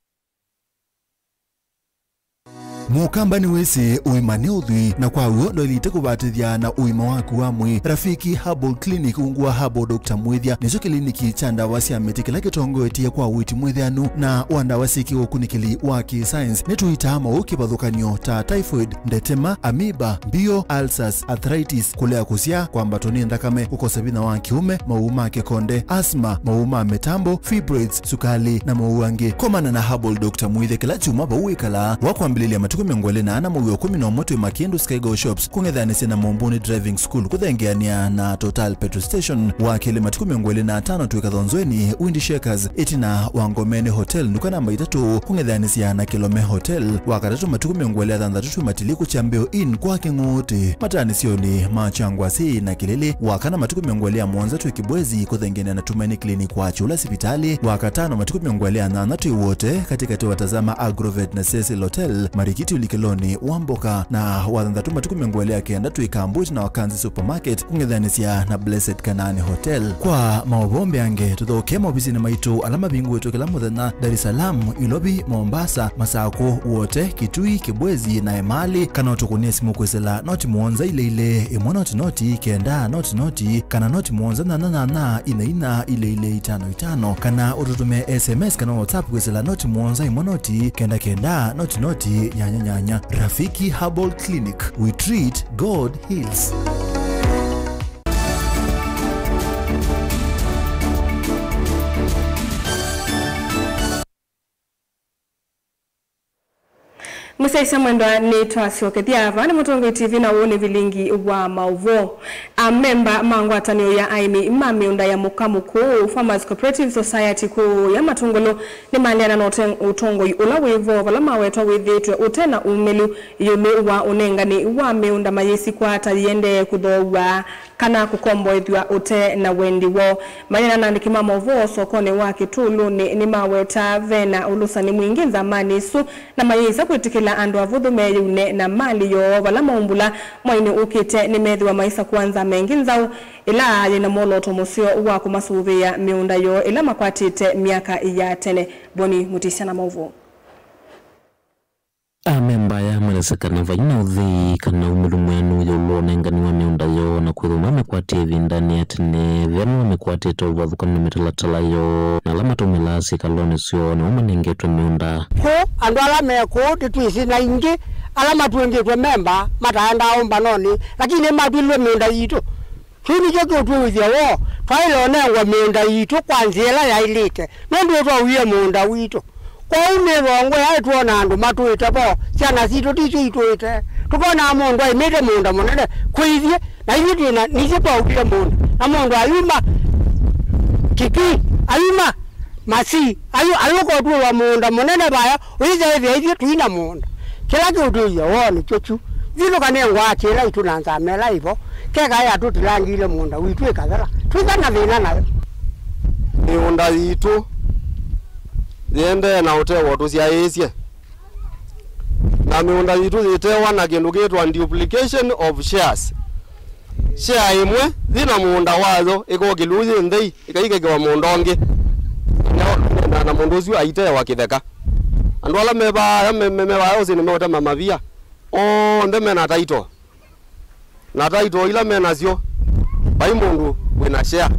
Mũkamba nĩwĩsĩ ũima nĩ ũthwii, na kwa w'o ndwaĩlĩte kũvatĩthya na ũima waku wa mwĩĩ. Rafiki Herbal Clinic ungu wa Herbal Doctor Mwĩthya nĩkyo kĩliniki kya ndawa sya mĩtĩ kĩla kĩtongoetye kwa ũiiti mwĩthĩanu na wa ndawa syĩ kĩũkunĩkĩli wa kĩ-science. Nĩtũitaa maũũ kĩvathũkany'o ta typhoid, ndetema, amoeba, mbio, ulcers, arthritis, kũlea kũsyaa, kwambatwa nĩ nthakame, kũkosa vinya wa kĩũme, maũũ ma kĩkonde, asthma, maũũ ma mĩtambo, fibroids, sukalĩ, na maũũ angĩ. Komana na Herbal Doctor Mwĩthya kĩla kyumwa vau wĩkalaa. Wa kwambĩlĩlya matukũ mĩongo ĩlĩ na ana mwei wa ĩkũmi na ũmwe twĩ Makĩndũ Skygo Shops, kũng'ethanĩsya na Mombuni Driving School, kũthengeanĩa na Total Petrol Station. Wa kelĩ matukũ mĩongo ĩlĩ na atano twĩ Kathonzweni, Wind Shakers, ĩtina wa Ngomeni Hotel, nduka namba itatũ, kũng'ethanĩsya na Kilome Hotel. Wa katatũ matukũ mĩongo ĩlĩ na thanthatũ twĩ Matili kũkya Mbeo Inn kwa Kĩng'ũũtĩ, mataanĩsyonĩ ma Kyangwasĩ na Kĩlĩlĩ. Wa kana matukũ mĩongo ĩlĩ na mũonza twĩ Kibwezi, kũthengeanĩa na Tumaini Clinic kwa Kyũla sipitalĩ. Wa katano matukũ mĩongo ĩlĩ na nyanya twĩ Wote, katĩkatĩ wa Tazama Agrovet na Cecil Hotel, Marikiti Ũlikĩlonĩ wa mboka, na wa thanthatũ matukũ mĩongo ĩlĩ na kenda twĩ Kambwiti na Wakanzi Supermarket, kũng'ethanĩsya na Blessed Canaan Hotel. Kwa maũvoo mbeange, tũthokee maovisinĩ maitũ ala mavingũĩtwe kĩla mũthenya, Dar es Salaam, Ilovi, Mombasa, Masakũ, Wote, Kitui, Kibwezi na Emali, kana ũtũkũnĩe simũ kwĩsĩla noti mũonza ilĩ ilĩ, ĩmwe noti noti, kenda noti noti, kana noti mũonza nyanya nyanya, inya inya, ilĩ ilĩ, itano itano, kana ũtũtũmĩe S M S kana WhatsApp kwĩsĩla noti mũonza ĩmwe noti, kenda kenda, noti noti, nyanya nyanya. Rafiki Herbal Clinic, we treat, God heals. Mũsyaĩĩsya mwendwa, nĩtwasyokethya. Vaa nĩ Mũtongoi T V na ũũ nĩ vilingi wa maũvoo. Amemba ma ngwatanĩo ya aĩmi ma mĩũnda ya mũka mũkũũ, Farmers Cooperative Society, kũũ ya Matungulu, nĩmaleana na ũte-, ũtongoi ũla wĩ vo, vala mawetwa wĩthĩĩtwe ũte na umĩlu ĩũlũ wa ũnengani wa mĩũnda mayĩsikwata yĩendee kũthoow'a kana kũkomboethw'a ũte na wendi woo. Maineena na andĩki ma maũvoo sokonĩ wa Kĩtũlũnĩ, nĩmaweta ve na ũlũsani mwingĩ nzamanĩ ĩsu, na mayĩsa kwĩtĩkĩla andũ avũthũ meyũne na mali yoo vala maumbũla mwainĩ ũkĩte nĩmethĩwa maisakũa nzama ĩngĩ nzaũ, ĩla yĩ na mwolooto mũseo wa kũmasũvĩĩa mĩũnda yoo ĩla makwatĩte myaka ya tene. Boni Mũtisya na maũvoo. Amemba aya maelesya kana vai na ũthei kana umĩlu mwĩanu ĩũlũ wa ũnengani wa mĩũnda yoo, na kwĩthĩwa mamĩkwatie ĩvindanĩ ya tene, ve ala mamĩkwatĩte ũvathũkany'o na mĩtalatala yoo, na ala matũmĩlaa syĩkalonĩ syoo nĩmo manengetwe mĩũnda. Kũũ andũ ala me kũũ tĩtwĩsĩ, na aingĩ ala matw'ĩngĩtwe memba mataendaa ũmbanonĩ, lakini nĩmatw'ĩlwe mĩũnda yitũ. Kĩu nĩkyo kĩũtwĩw'ĩthya woo, twaĩle ũnengwa mĩũnda yitũ kwa nzĩa ĩla yaĩlĩte, nũndũ nĩtwauie mũũnda witũ. Kwoou nĩ thongwe yaĩ twona andũ matũĩte vo, syana sitũ ti syo itũĩte. Tũkonaa mũndũ aĩmĩte mũũnda mũnene kwĩ ithyĩ, na ithyĩ twĩ na, nithyĩ twauie mũũnda, na mũndũ ayuma Kitui, ayuma Masii, ayu-, ayũka ũtwĩwa mũũnda mũnene vaya, ũyĩthaĩthĩa ithyĩ tũi na mũũnda. Kĩla kĩũtwĩie woo nĩkyo kyu. Ithyĩ tũkanengwa kĩla itũ na nzama ĩla ĩvo. Kekaĩa tũtilangĩile mũũnda witũ ĩkathela. Twĩtha na thĩna nayo. Mĩũnda yitũ yĩendee na ũtee wa ũtũsyaĩĩsye. Na mĩũnda yitũ yĩtewa na kĩndũ kĩtwa duplication of shares. Share ĩmwe yĩ na mũũnda wayo ĩkokĩlw'e yĩ nthei, ĩkaikĩkĩwa mũũnda ũngĩ. Na, na, na mũndũ ũsu aitewa kĩtheka. Andũ ala me vaa, me, me, me vaa ũsĩ nĩmeũtema mavia. Onthe me na title. Na title ila me nasyo, vai mũndũ wĩ na share.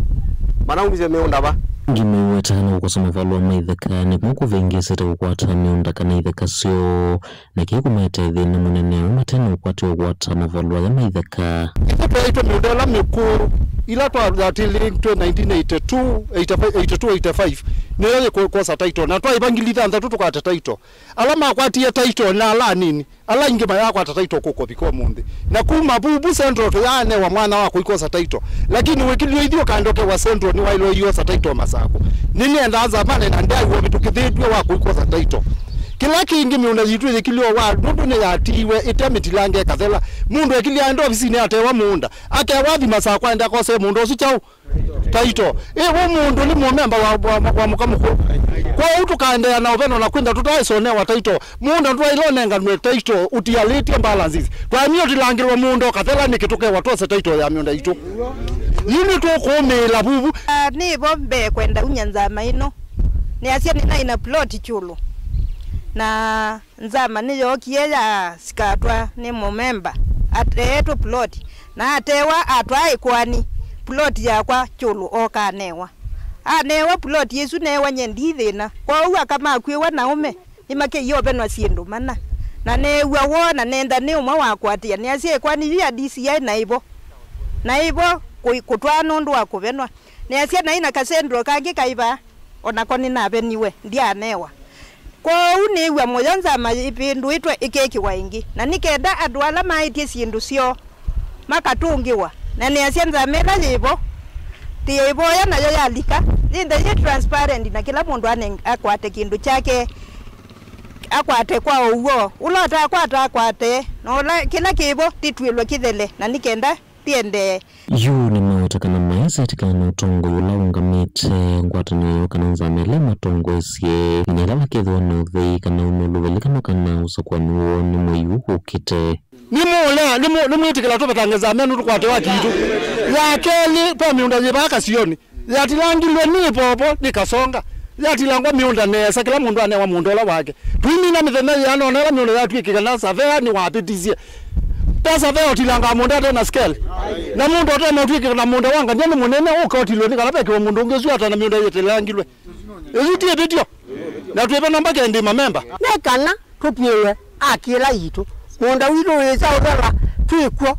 Manaumisye mĩũnda va. Angĩ meweta na kũkosa mavalũa ma itheka nĩmo kũvĩngĩsĩte kũkwata mĩũnda kana itheka syoo. Na kĩĩ kũmaetee thĩna mũnene amwe mate na ũkwati wa kũkwata mavalũa aya ma itheka. Ithyĩ twaĩtwe mĩũnda ĩla mĩkũũ, ila twathatĩlĩtwe nineteen eighty-two, eighty-five, eighty-two, eighty-five, nĩyo yĩkwosa title. Na twaĩva ngili thanthatũ tũkwate title. Ala makwatie title na ala anini, ala aingĩ mayakwata title kũkũvika ũmũnthĩ. Na kuma vu, vu Central tũyaanewa mwanya wa kũikosa title. Lakini wĩkĩlilwe ithyĩ ũkanda ũkewa Central nĩwaĩlwe iosa title Masakũ. Nĩnĩendaa nzamani na ndyaĩwa ũvĩtũkĩthĩtw'e wa kũikosa title. Kĩla kĩngĩ, mĩũnda yitũ yĩkĩlilwe wa nũndũ nĩyatiiwe ĩte mĩtilange ĩkathela. Mũndũ ekĩlya aenda ovisinĩ atewa mũũnda, akewa athi Masakũ aende akose mũũnda ũsu kyaũ? Title. Ĩ, wĩ mũndũ nĩ mũmemba wa, wa, wa mũka mũkũũ. Kwoou tũkaendeea na ũveno na kwĩnda tũtaĩsonewa title. Mũũnda ndwaĩle ũnenganwe title ũtialĩtye balances. Twamie ũtilangĩlwa mũũnda ũkathela nĩkĩ tũkewa twose title ya mĩũnda yitũ? Yu nĩtũkũũmĩĩla vuvu. Ah, nĩ vo mbee kwenda unya nzama ĩno. Nĩasya nĩnaĩ na plot Kyũlũ. Na nzama nĩyookie yasikatwa nĩ mũmemba ateetwe plot. Na atewa atwaa ĩkoani, plot yakwa Kyũlũ ooka anewa. Anewa plot ĩsu newa nye ndi thĩna. Kwoou aka makw'ĩwa na ũme. Nĩmakĩie ũvenwa syĩndũ mana. Na neew'a woo na nenda nĩ ũmwe wa kũatĩĩa. Nĩasya ĩkoani yu ya D C I naĩ vo. Naĩ vo kũ-, kũtwaa nũndũ wa kũvenwa. Nĩasya naĩ na kasendro kangĩ kaĩ vaa, o nako nĩnaveniwe, ndyaanewa. Kwoou nĩĩw'a mũyo nzama ĩvĩndũĩtwe ĩkekĩwa ĩngĩ. Na nĩ kenda andũ ala maĩtye syĩndũ syoo makatũngĩwa. Na nĩasya nzama ĩla yĩ vo, tĩyĩvoya nayo yalika, yĩnthe yĩ transparent na kĩla mũndũ aneng-, akwate kĩndũ kyake, akwate kwa ũw'o. Ũla ũtakwata akwate, na ũla kĩla kĩ vo tĩtw'ĩlwe kĩthele, na nĩ kenda tĩendee. Yu nĩ maũta Na kana maisĩ atĩkana na ũtongoi ũla ũngamĩte ngwatanĩo kana nzama ĩla ĩmatongoesye, nginya ĩla vakethĩwa na ũthei kana ũmũlũvĩlĩkano kana ũsakũani woo nĩ mwei ũũ ũkĩte. Nĩmũũlea, nĩmũ-, nĩmwĩtĩkĩla tũvetange nzama ĩno tũkwate waki witũ. Ya kelĩ, ve mĩũnda yĩ vaa Kasioni. Yatilangilwe nĩ popo, nĩ Kasonga. Yatilangwa mĩũnda nesa, kĩla mũndũ anewa mũũnda ũla wake. Twĩmina mĩthenya yĩana ũna ĩla mĩũnda yatw'ĩkĩka na savea nĩwavĩtisye. Ve savea ũtilangaa mũũnda ate na scale. Na mũndũ ũtonya ũtw'ĩkĩka na mũũnda wa ngania nĩ mũnene ũka ũtilwe nĩ kana vekĩwe mũndũ ũngĩ ũsu atana mĩũnda yĩtilangilwe. Ĩsu ti ĩvĩtyo. Na twĩve namba kendi mamemba. Nĩ kana tũtwĩwe akĩla yitũ. Mũũnda witũ wĩsa ũthela twĩkw'o.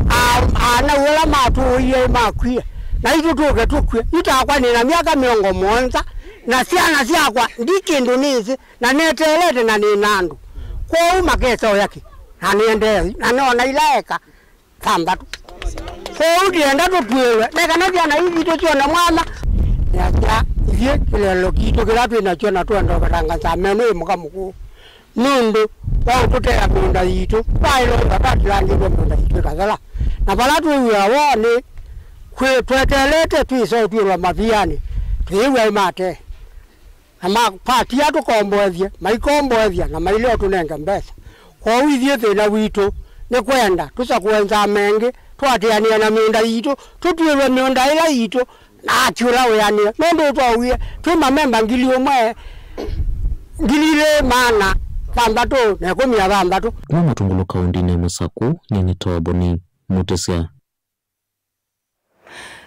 A-, anau ala matũũie makwie. Na itũ tũke tũkw'e. Yu takwa nĩ na myaka mĩongo mũonza, na syana syakwa ndi kĩndũ nĩsĩ, na neteelete na nĩ na andũ. Kwoou makesa ũya kĩ? Na nĩendee, na nona ila eka. Thanthatũ. Kwoou ndienda tũtwĩwe. Nĩ kana syana ii sitũ syone mwanya. Yasya, ithyĩ kĩlelo kitũ kĩla twĩ nakyo na twenda ũvetangaza meno ĩ mũka mũkũũ. Nũndũ wa ũtũtea mĩũnda yitũ, twaĩle ũtha twatilangĩtwe mĩũnda yitũ ĩkathela. Na vala twĩw'ĩa woo nĩ kwĩ tweteelete twĩsa ũtw'ĩlwa mavianĩ, twĩĩw'a ĩmate. Na mapatia tũkomboethye, maikomboethya, na mailea ũtũnenge mbesa. Kwoou ithyĩ thĩna witũ nĩ kwenda tũsakũe nzama ĩngĩ, tũatĩanĩe na mĩũnda yitũ, tũtw'ĩlwe mĩũnda ĩla yitũ, na aki ũla wĩanĩe. Nũndũ twaũie twĩ mamemba ngili ũmwe, ngili ilĩ maana thanthatũ na ĩkũmi na thanthatũ. Kuma Matungulu kaũndĩnĩ ya Masakũ, nĩ nĩ Toboni Mũtĩsya.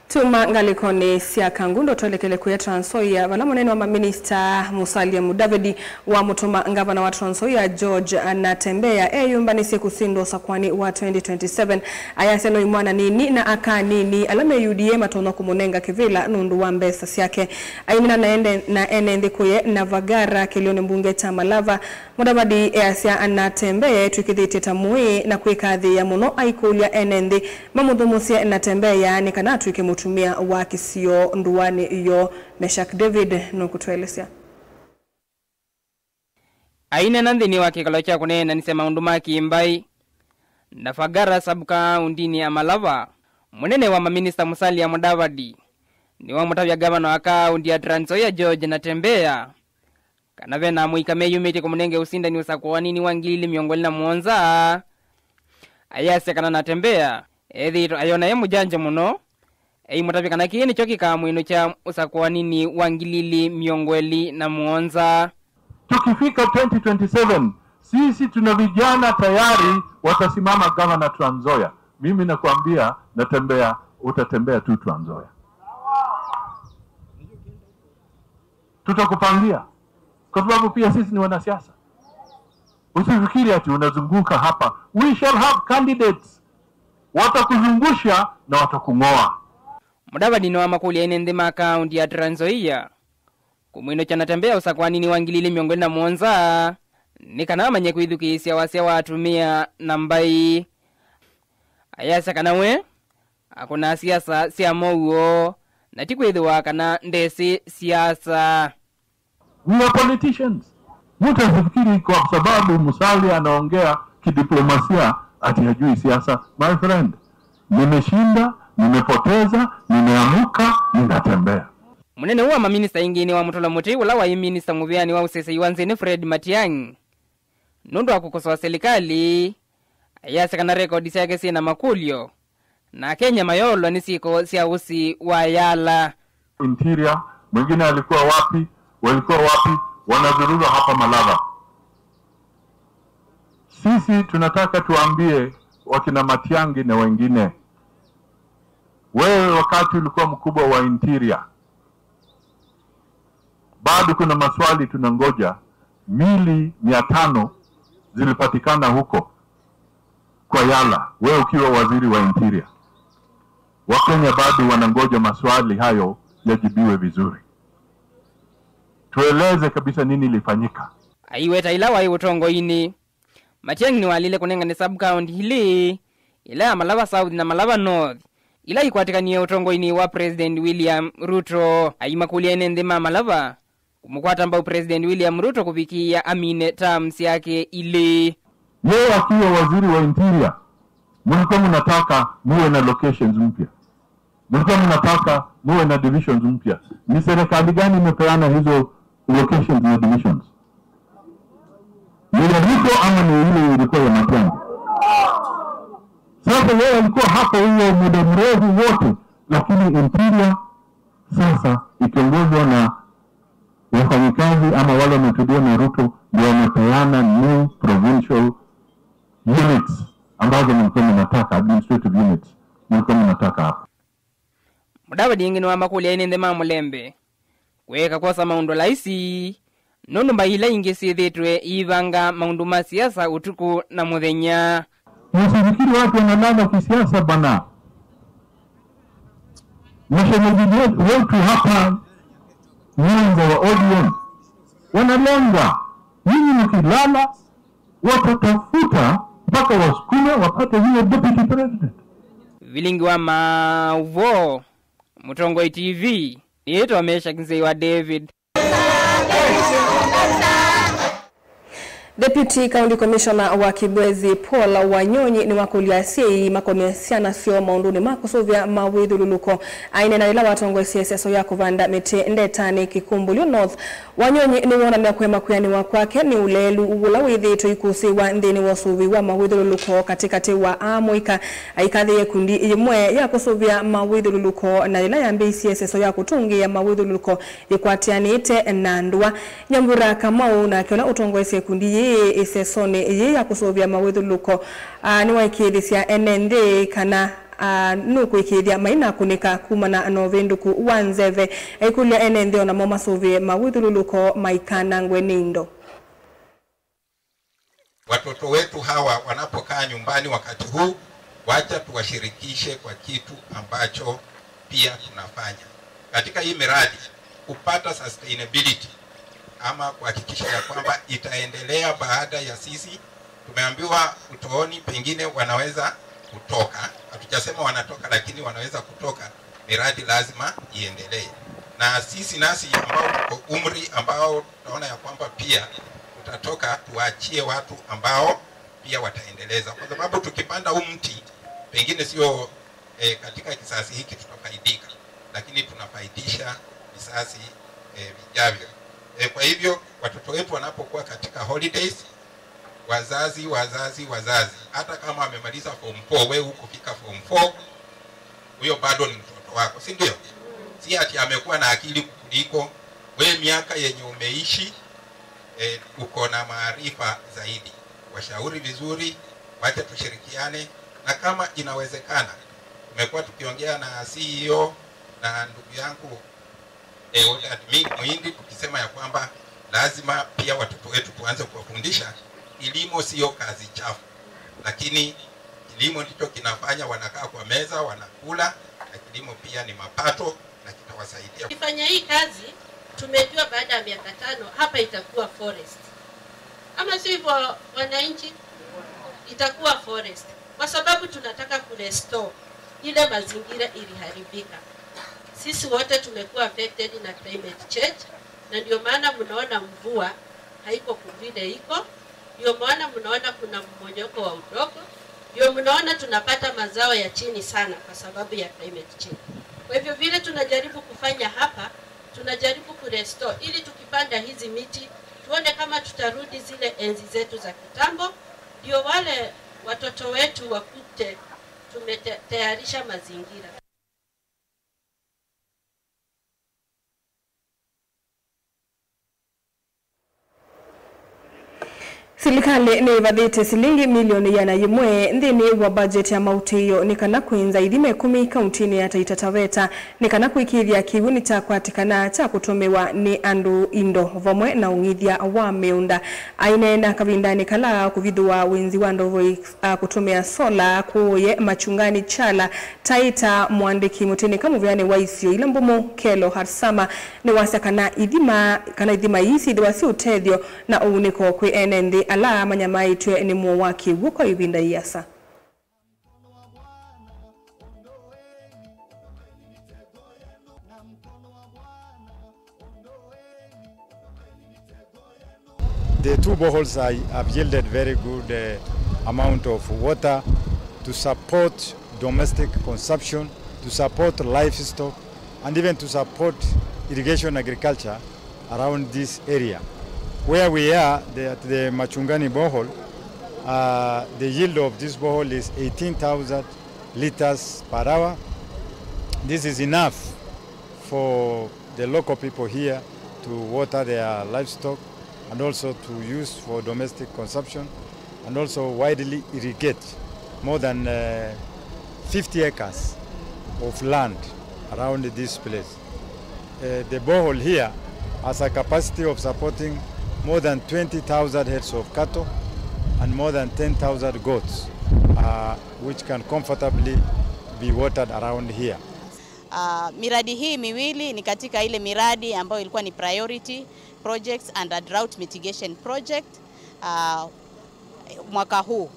Tuma ngalĩkonĩ sya Kangundo twelekele kũya Trans Nzoia, vala mũnene wa maminista Musalia Mudavadi wamũtũma ngavana wa Trans Nzoia George Natembeya eyũmbanĩsye kũsindwa ũsakũani wa twenty twenty-seven. Ayasya no imwana nini na aka nini ala me U D A matonya kũmũnenga kĩvĩla nũndũ wa mbesa syake. Ainena na ende, na ene nthĩ kũye Navagara kĩlĩonĩ mbunge kya Malava, Mudavadi easya Natembeya etw'ĩkĩthĩtye ta mũĩ na kwĩkathĩĩa mũno aikũlya ene nthĩ mamũthũmũsye Natembeya nĩ kana atw'ĩke mũtumĩa wa kĩsio ndũanĩ yoo. Meshack David nũkũtũelesya. Aineena nthĩnĩ wa kĩkalo kya kũneenanĩsya maũndũ ma kĩ-mbaĩ Navagara sub-kaũndĩnĩ ya Malava, mũnene wa maminista Musalia Mudavadi nĩwamũtavya ngavana wa kaũndi ya Trans Nzoia George Natembeya kana ve na amũika meyumĩtye kũmũnenge ũsindani ũsakũaninĩ wa ngili ili mĩongo ĩlĩ na mũonza. Ayasya kana Natembeya ethĩĩtwe ayona e mũjanja mũno, eimũtavya kana kĩĩ nĩkyo kĩkamwĩnũkya ũsakũaninĩ wa ngili ili mĩongo ĩlĩ na mũonza. Tukifika twenty twenty-seven, sisi tuna vijana tayari watasimama gavana Trans Nzoia. Mimi nakuambia, Natembeya, utatembea tu Trans Nzoia. Tutakupangia. Kwa sababu pia sisi ni wanasiasa. Usifikiri ati unazunguka hapa. We shall have candidates. Watakuzungusha na watakung'oa. Mudavadi nĩwamakũlya ene nthĩ ma kaũndi ya Trans Nzoia kũmwĩnũkya Natembeya ũsakũaninĩ wa ngili ili mĩongo ĩlĩ na mũonza nĩ kana amanye kwĩthukĩĩsya wasya wa atumĩa na mbaĩ. Ayasya kana we akũnaa siasa sya mow'o na ti kwĩthĩwa kana ndesĩ siasa. We are politicians. Mtu asifikiri kwa sababu Musalia anaongea kidiplomasia ati hajui siasa. My friend, nimeshinda, nimepoteza, nimeamuka, ninatembea. Mũnene ũũ wa maminista ĩngĩ nĩwamũtũla mũtĩ ũla waĩ minista mũvĩanĩ wa ũsesei wa nzĩnĩ Fred Matiang'i nũndũ wa kũkosoa silikalĩ, ayasya kana rekodi syake syĩ na makũlyo, na Akenya mayoolwa nĩ syĩko sya ũsi wa yala. Interior, mwingine alikuwa wapi? Walikuwa wapi? Wanazurura hapa Malava. Sisi tunataka tuambie wakina Matiang'i na wengine, wewe wakati ulikuwa mkubwa wa interior, bado kuna maswali tunangoja. Mili mia tano zilipatikana huko kwa Yala, wewe ukiwa waziri wa interior. Wakenya bado wanangoja maswali hayo yajibiwe vizuri. Tueleze kabisa nini ilifanyika. Aiweta ila waĩ ũtongoinĩ, Matiang'i nĩwalile kũnengane sub-county ilĩ, ĩla ya Malava South na Malava North, ila ikwatĩkanie ũtongoinĩ wa President William Ruto. Aimakũlya ene nthĩ ma Malava kũmũkwata mbau President William Ruto kũvikĩĩa amine term syake ilĩ. Yeye akiwa waziri wa interior, mlikuwa mnataka muwe na locations mpya. Mlikuwa mnataka muwe na divisions mpya. Ni serikali gani imepeana hizo locations na divisions? Ni ya Ruto ama ni ile ilikuwa ya Matiang'i? Sasa yeye alikuwa hapo huo muda mrefu wote, lakini Interior sasa ikiongozwa na wafanyikazi ama wale wametuliwa na Ruto ndio wamepeana new provincial units ambazo mlikuwa mnataka, administrative units mlikuwa mnataka hapa. Mudavadi ĩngĩ nĩwamakũlya ene nthĩ ma mũlembe kwĩka kwosa maũndũ laisi, nũndũ mbaĩ ila ingĩ syĩthĩĩtwe iivanga maũndũ ma siasa ũtukũ na mũthenya. Msifikiri watu wanalala kisiasa bana. Mashemeji wetu hapa Nyanza wa O D M wanalenga, nyinyi mkilala watatafuta mpaka wasukume wapate huyo deputy president. Vilingi wa Maũvoo, Mũtongoi T V, nĩĩtwa Meshack Nzei wa David. Deputy County Commissioner wa Kibwezi Paul Wanyonyi nĩwakũlya asyai makomye syana syoo maũndũnĩ ma kũsũvĩa mawĩthyũlũlũko. Aineena yĩla watongoesye ĩseso ya kũvanda mĩtĩ Ndetanĩ, Kĩkũmbũlyo North, Wanyonyi nĩwonany'a kũema kwĩanĩwa kwake nĩ ũleelu ũla wĩthĩĩtwe ikũsĩĩwa nthĩnĩ wa ũsũvĩi wa mawĩthyũlũlũko katĩkatĩ wa aamũika. Aikathĩĩe ikundi yĩmwe ya kũsũvĩa mawĩthyũlũlũko na yĩla yambĩĩisye ĩseso ya kũtũngĩĩa mawĩthyũlũlũko yĩkwatĩanĩĩte na ndũa. Nyambura Kamau nake ũla ũtongoesye ikundi yĩĩ ĩsesonĩ yĩĩ ya kũsũvĩa mawĩthyũlũlũko, aa, nĩwaĩkĩĩthĩsya ene nthĩ kana aa, nũkũĩkĩĩthya mainakũnĩka kumana na ũvĩndũku wa nzeve. Aikũlya ene nthĩ o namo masũvĩe mawĩthyũlũlũko maikanangwe nĩ indo. Watoto wetu hawa wanapokaa nyumbani wakati huu, wacha tuwashirikishe kwa kitu ambacho pia tunafanya katika hii miradi, kupata sustainability ama kuhakikisha ya kwamba itaendelea baada ya sisi. Tumeambiwa Utooni pengine wanaweza kutoka, hatujasema wanatoka, lakini wanaweza kutoka. Miradi lazima iendelee, na sisi nasi ambao tuko umri ambao tunaona ya kwamba pia tutatoka, tuwaachie watu ambao pia wataendeleza, kwa sababu tukipanda huu mti pengine sio eh, katika kizazi hiki tutafaidika, lakini tunafaidisha vizazi eh, vijavyo. Eh, kwa hivyo watoto wetu wanapokuwa katika holidays, wazazi, wazazi, wazazi, hata kama amemaliza form four, we hukufika form four, huyo bado ni mtoto wako, si ndio? Si ati amekuwa na akili kukuliko we, miaka yenye umeishi eh, uko na maarifa zaidi. Washauri vizuri, wacha tushirikiane, na kama inawezekana, tumekuwa tukiongea na C E O na ndugu yangu eh, Odad Mi- Muhindi tukisema ya kwamba lazima pia watoto wetu tuanze kuwafundisha kilimo sio kazi chafu, lakini kilimo ndicho kinafanya wanakaa kwa meza wanakula, na kilimo pia ni mapato na kitawasaidia. Tukifanya hii kazi, tumejua baada ya miaka tano hapa itakuwa forest, ama sio hivyo wananchi? Itakuwa forest kwa sababu tunataka kurestore ile mazingira iliharibika. Sisi wote tumekuwa affected na climate change, na ndio maana mnaona mvua haiko vile iko, ndio maana mnaona kuna mmonyoko wa udongo, ndio mnaona tunapata mazao ya chini sana kwa sababu ya climate change. Kwa hivyo vile tunajaribu kufanya hapa, tunajaribu kurestore ili tukipanda hizi miti tuone kama tutarudi zile enzi zetu za kitambo, ndio wale watoto wetu wakute tumetayarisha mazingira. Silikalĩ nĩĩvathĩtye silingi milioni ĩana yĩmwe nthĩnĩ wa budget ya maũtĩĩo nĩ kana kwĩnza ithima ĩkũmi kauntinĩ ya Taita Taveta nĩ kana kũĩkĩĩthya kĩw'ũ nĩkyakwatĩkana kya kũtũmĩwa nĩ andũ, indo, vamwe na ũng'ithya wa mĩũnda. Aineena kavindanĩ kala kũvithũa wĩnzi wa ndovoi a kũtũmĩa sola kũũye Machungani Chala, Taita, mũandĩki mũtĩnĩka mũvĩanĩ wa isio ila mbũmũ Kello Harsama nĩwasya kana ithima, kana ithima ii syĩthĩwa syĩ ũtethyo na ũunĩko kwĩ ene nthĩ ala manyamaĩtw'e nĩ mũo wa kĩw'ũ kwa ĩvinda ĩasa. The two boreholes are, have yielded very good uh, amount of water to support domestic consumption, to support livestock and even to support irrigation agriculture around this area. Where we are, the, at the Machungani borehole, uh, the yield of this borehole is eighteen thousand liters per hour. This is enough for the local people here to water their livestock and also to use for domestic consumption and also widely irrigate more than, uh, fifty acres of land around this place. Uh, the borehole here has a capacity of supporting more than twenty thousand heads of cattle and more than ten thousand goats, uh, which can comfortably be watered around here. Ah, miradi hii miwili ni katika ile miradi ambayo ilikuwa ni priority projects under drought mitigation project, ah, mwaka huu.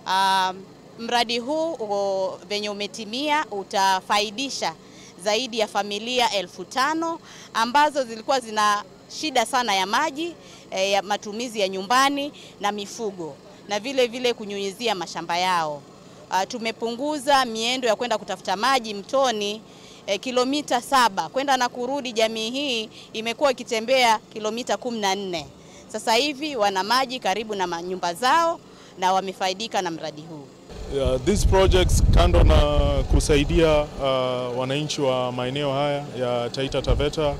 Ah, mradi huu uko, venye umetimia, utafaidisha zaidi ya familia elfu tano ambazo zilikuwa zina shida sana ya maji, eh, ya matumizi ya nyumbani na mifugo, na vile vile kunyunyizia mashamba yao. Ah, tumepunguza miendo ya kwenda kutafuta maji mtoni, eh, kilomita saba. Kwenda na kurudi, jamii hii imekuwa ikitembea kilomita kumi na nne. Sasa hivi wana maji karibu na manyumba zao na wamefaidika na mradi huu. Yeah, these projects, kando na kusaidia, uh, wananchi wa maeneo haya ya Taita Taveta,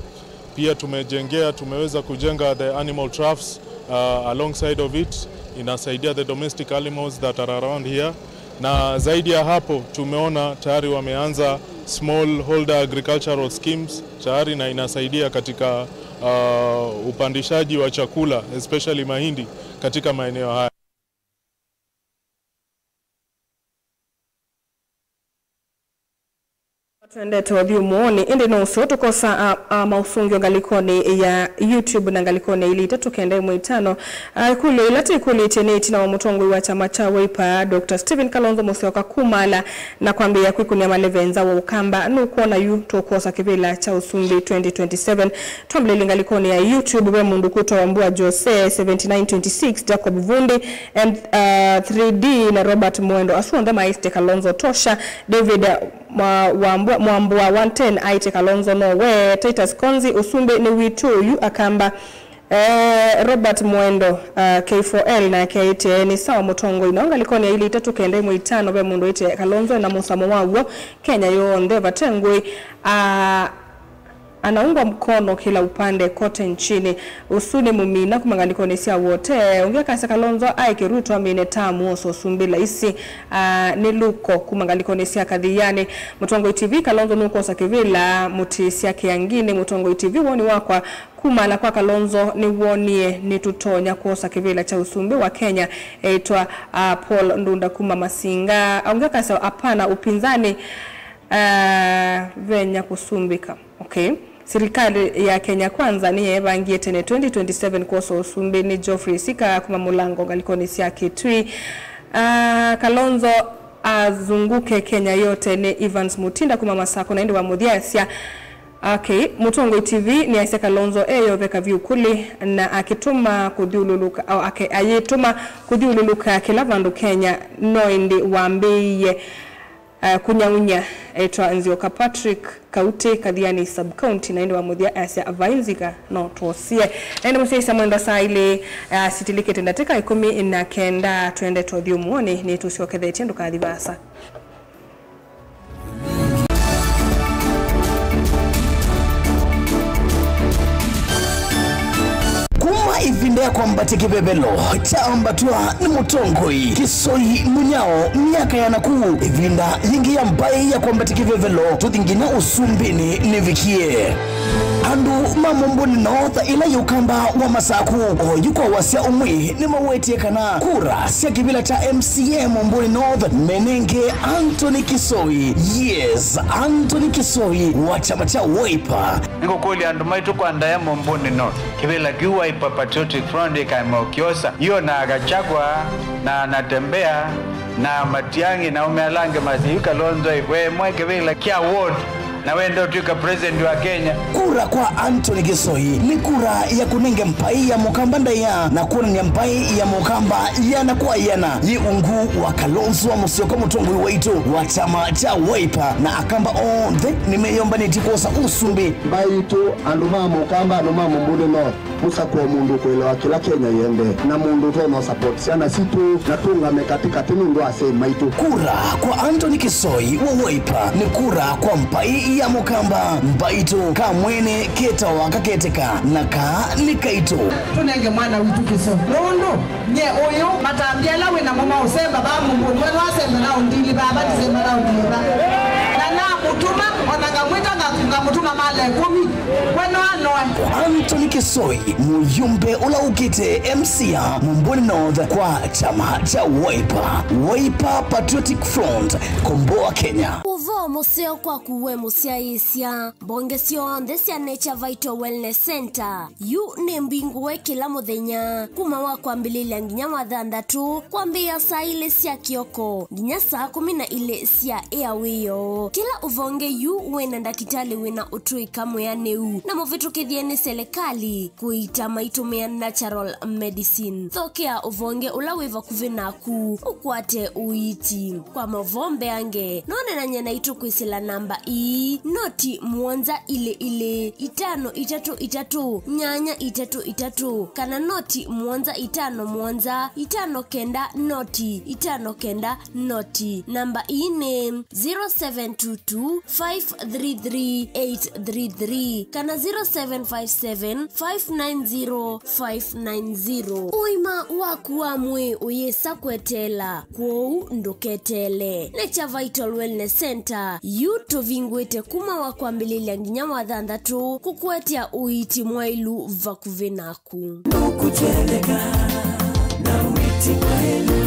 pia tumejengea, tumeweza kujenga the animal troughs, uh, alongside of it. Inasaidia the domestic animals that are around here. Na zaidi ya hapo, tumeona tayari wameanza small holder agricultural schemes tayari, na inasaidia katika, uh, upandishaji wa chakula, especially mahindi, katika maeneo haya. Twendete ũthyũmũonĩ, ĩndĩ no ũseo tũkosa a, a, maũsũngĩo ngalĩkonĩ ya YouTube na ngalĩkonĩ ya ilĩ itatũ kenda ĩmwe itano. A, ĩkũlyo ila tĩkũlĩtye nĩ ĩtina wa mũtongoi wa kyama kya Wiper, Doctor Stephen Kalonzo Musyoka kumala na kwambĩĩa kwĩkũnĩa maleve nza wa Ũkamba. Nũkwona yu tũkwosa kĩvĩla kya ũsumbĩ twenty twenty-seven? Twambĩlĩlye ngalĩkonĩ ya YouTube, ve mũndũ kwĩtwa Wambua Jose seventy-nine twenty-six, Jacob Vundi, M, uh, three D na Robert Mwendo. Asu onthe maĩsĩte Kalonzo tosha. David, uh, Mwa-, Wambua, Mwambua one ten aĩtye Kalonzo no we. Titus Konzi, ũsumbĩ nĩ witũ ũyu Akamba. Eh, Robert Mwendo, uh, K four L nake aĩtye nĩ sawa mũtongoi. Nao ngalĩkonĩ ya ilĩ itatũ kenda ĩmwe itano ve mũndũ aĩtye Kalonzo ena mũsamo wa w'o Kenya yonthe vate ngũĩ. Ah, anaungwa mkono kila upande kote nchini. Ũsu nĩ mũmina kuma ngalĩkonĩ sya Wote. Ũngĩ akasya Kalonzo aeke Ruto amine tamu ose ũsumbĩ laisi. Ah, nĩ Luko kuma ngalĩkonĩ sya Kathiani. Mũtongoi T V, Kalonzo nũkwosa kĩvĩla mũtĩsya kĩanginĩ. Mũtongoi T V, woni wakwa kumala kwa Kalonzo nĩwonie nĩtũtonya kwosa kĩvĩla kya ũsumbĩ wa Kenya, eĩtwa, ah, Paul Ndunda kuma Masinga. Ũngĩ akasya hapana upinzani, ah, venya kũsumbĩka. Okay. Silikalĩ ya Kenya Kwanza nĩyeevangie tene twenty twenty-seven kwosa ũsumbĩ. Nĩ Geoffrey Sika kuma Mũlango ngalĩkonĩ sya Kitui. Ah, Kalonzo azunguke Kenya yote. Nĩ Evans Mutinda kuma Masako na ĩndĩ wa mũthya asya, okay, mũtongoi T V nĩasya Kalonzo eyoveka vyũ kũlĩ na akĩtũma kũthyũlũlũka, o, ake-, ayĩtũma kũthyũlũlũka kĩla vandũ Kenya, no ĩndĩ wambĩĩie, uh, kũnyaunya. Etwa Nzioka Patrick, Kauti, Kathiani sub-county, na ĩndĩ wa mũthya asya, vai nzika no twosie. Na ĩndĩ mũsyaĩĩsya mwendwa, saa ilĩ, uh, sitilikĩte ndatĩka ĩkũmi na kenda, twende tũthiĩ ũmũonĩ, nĩtũsyokethetye, ndũkathi vaasa. Kuma ĩvinda ya kwambatya kĩvevelo kyaambatw'a nĩ mũtongoi Kisoi Munyao myaka ya nakũu, ĩvinda yĩngĩ ya mbaĩ ya kwambatya kĩvevelo tũthi nginya ũsumbĩnĩ nĩvikie. Andũ ma Momboni North, ĩla yĩ Ũkamba wa Masaku, oyu kwa wasya ũmwe nĩmawetie kana kura sya kĩvĩla kya M C A Momboni North menenge Anthony Kisoi. Yes, Anthony Kisoi wa kyama kya Wiper. Nĩngũkũlya andũ maitũ kwa ndaĩa Momboni North, kĩvĩla kĩu Wiper Patriotic Front ĩkaema ũkyosa, io na Gachagua na Natembeya na Matiang'i na aũme ala angĩ masya yu Kalonzo ĩvwe ĩmwe kĩvĩla kya ward. Na wenda ũtw'ĩka president wa Kenya. Kura kwa Anthony Kisoi nĩ kura ya kũnenge mbaĩ ya Mũkamba ndaĩa na kwonany'a mbaĩ ya Mũkamba ĩana kwa ĩana yĩ ungu wa Kalonzo Musyoka, mũtongoi waitũ wa kyama kya Wiper, na Akamba onthe nĩmeyũmbanĩtye kwosa ũsumbĩ. Mbaĩ itũ, andũ ma Mũkamba, andũ ma Mumbuni North, mũsakũe mũndũ ũkũelewa kĩla Kenya yĩendee, na mũndũ ũtonya support syana sitũ na tũũngame katĩkatĩ nũndũ wa asyai maitũ. Kura kwa Anthony Kisoi wa Wiper nĩ kura kwa mbaĩ ya Mũkamba. Mbaitũ, kamwene ketawa kaketeka, na kaa nĩ kaitũ. Tũnenge mwana witũ kĩso nũndũ nye ũyũ matambya ala wĩ namo ma ũsemba vaa Mumbuni, we nwasemba na ũndili vaa, vatisemba na ũndili vaa. Na namũtuma, ona ngamwĩta nga-, ngamũtuma mala ĩkũmi, we noanoe. Anthony Kisoi, mũyũmbe ũla ũkĩte M C A Mumbuni North kwa kyama kya Wiper, Wiper Patriotic Front, Komboa Kenya. Ũvoo mũseo kwaku we mũsyaĩĩsya. Mbonge syonthe sya Nature Vital Wellness Center yu nĩ mbingũe kĩla mũthenya kuma wa kwambĩlĩlya nginya wa thanthatũ, kwambĩĩa saa ilĩ sya kĩoko nginya saa kũmi na ilĩ sya ĩa wĩoo. Kĩla ũvonge yu wĩna ndakĩtalĩ wĩna ũtũĩka mwĩanĩu na mũvĩtũkĩthye nĩ selekalĩ kũiita maitũmĩa natural medicine. Thokea ũvonge ũla wĩ vakuvĩ naku ũkwate ũiiti. Kwa mavombe ange, nonanany'a naitũ kwĩsĩla namba ii, noti mũonza ilĩ ilĩ, itano itatũ itatũ, nyanya itatũ itatũ, kana noti mũonza itano mũonza, itano kenda noti, itano kenda noti. Namba ii nĩ zero seven two two five three three eight three three kana zero seven five seven five nine zero five nine zero. Ũima waku wa mwĩĩ ũyĩsa kweteela, kwoou ndũketeele. Nature Vital Wellness Center yu tũvingũĩte kuma wa kwambĩlĩlya nginya wa thanthatũ kũkũetea ũiiti mwaĩlu vakuvĩ naku. Nũkũtweleka na ũiiti mwaĩlu.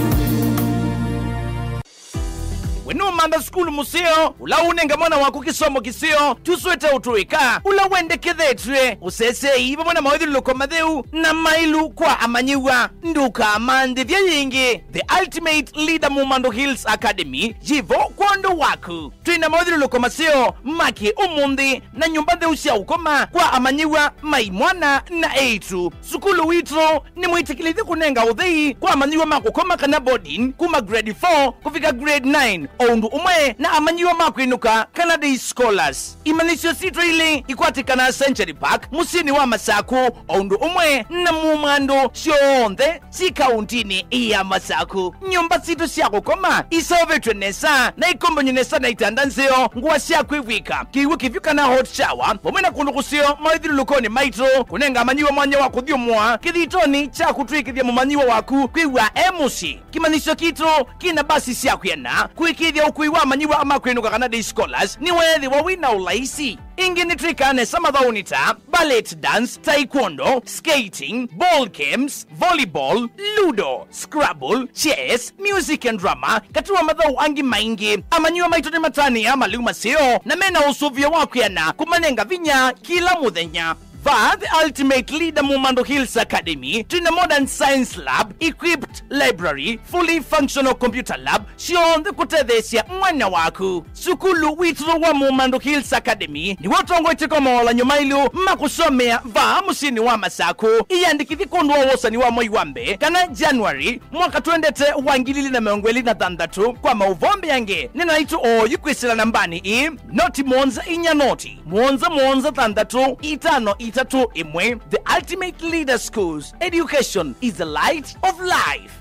We nũmantha sukulu mũseo, ũla ũnenga mwana waku kĩsomo kĩseo, tũswĩte ũtũĩka, ũla wendekethetw'e, ũseseei vamwe na mawĩthyũlũlũko matheu na maĩlu kwa amanyĩw'a? Ndũkamanthĩthye yĩngĩ. The Ultimate Leader Mumando Hills Academy yĩ vo kwondũ waku. Twĩ na mawĩthyũlũlũko maseo ma kĩ-ũmũnthĩ na nyũmba ntheu sya ũkoma kwa amanyĩw'a ma imwana na eĩtu. Sukulu witũ nĩ mwĩtĩkĩlĩthye kũnenga ũthei kwa amanyĩw'a ma kũkoma kana boarding kuma grade four kũvika grade nine, o ũndũ ũmwe na amanyĩw'a ma kwĩnũka kana day scholars. Imanyĩsyo sitũ ilĩ ikwatĩkanaa Century Park, mũsyĩnĩ wa Masakũ, o ũndũ ũmwe na Mumando syonthe syĩ kauntinĩ ya Masakũ. Nyũmba sitũ sya kũkoma iseũvĩtw'e nesa na ikombany'e nesa na itanda nzeo, ngũa sya kwĩvw'ĩka, kĩw'ũ kĩvyũ kana hot shower, vamwe na kũndũ kũseo mawĩthyũlũlũkonĩ maitũ, kũnenga amanyĩw'a mwanya wa kũthyũmũa kĩthitonĩ kya kũtw'ĩkĩthya mũmanyĩw'a waku kwĩw'a e mũsyĩ. Kĩmanyĩsyo kitũ kĩna mbasi sya kwĩana kũĩkĩĩthya ũkui wa amanyĩw'a ma kwĩnũka kana day scholars nĩweethĩwa wĩ na ũlaisi. Ĩngĩ nĩtwĩkaa nesa mathaũnĩ ta ballet dance, taekwondo, skating, ball games, volleyball, ludo, scrabble, chess, music and drama, katĩ wa mathaũ angĩ maingĩ. Amanyĩw'a maitũ nĩmatanĩaa malĩu maseo na mena ũsũvĩo wa kwĩana kũmanenga vinya kĩla mũthenya. Vaa The Ultimate Leader Mumando Hills Academy, twĩ na modern science lab, equipped library, fully functional computer lab, syonthe kũtetheesya mwana waku. Sukulu witũ wa Mumando Hills Academy nĩw'o ũtongoetye kwa mawalan'yo maĩlu ma kũsomea vaa mũsyĩnĩ wa Masakũ. Ĩyandĩkĩthye kwondũ wa wosani wa mwei wa mbee kana January mwaka twendete wa ngili ilĩ na mĩongo ĩlĩ na thanthatũ. Kwa maũvoo mbeange, nĩ naitũ oyu kwĩsĩla nambanĩ ĩĩ, noti mũonza inya noti, mũonza mũonza thanthatũ itano itatũ ĩmwe. The Ultimate Leader Schools, education is the light of life.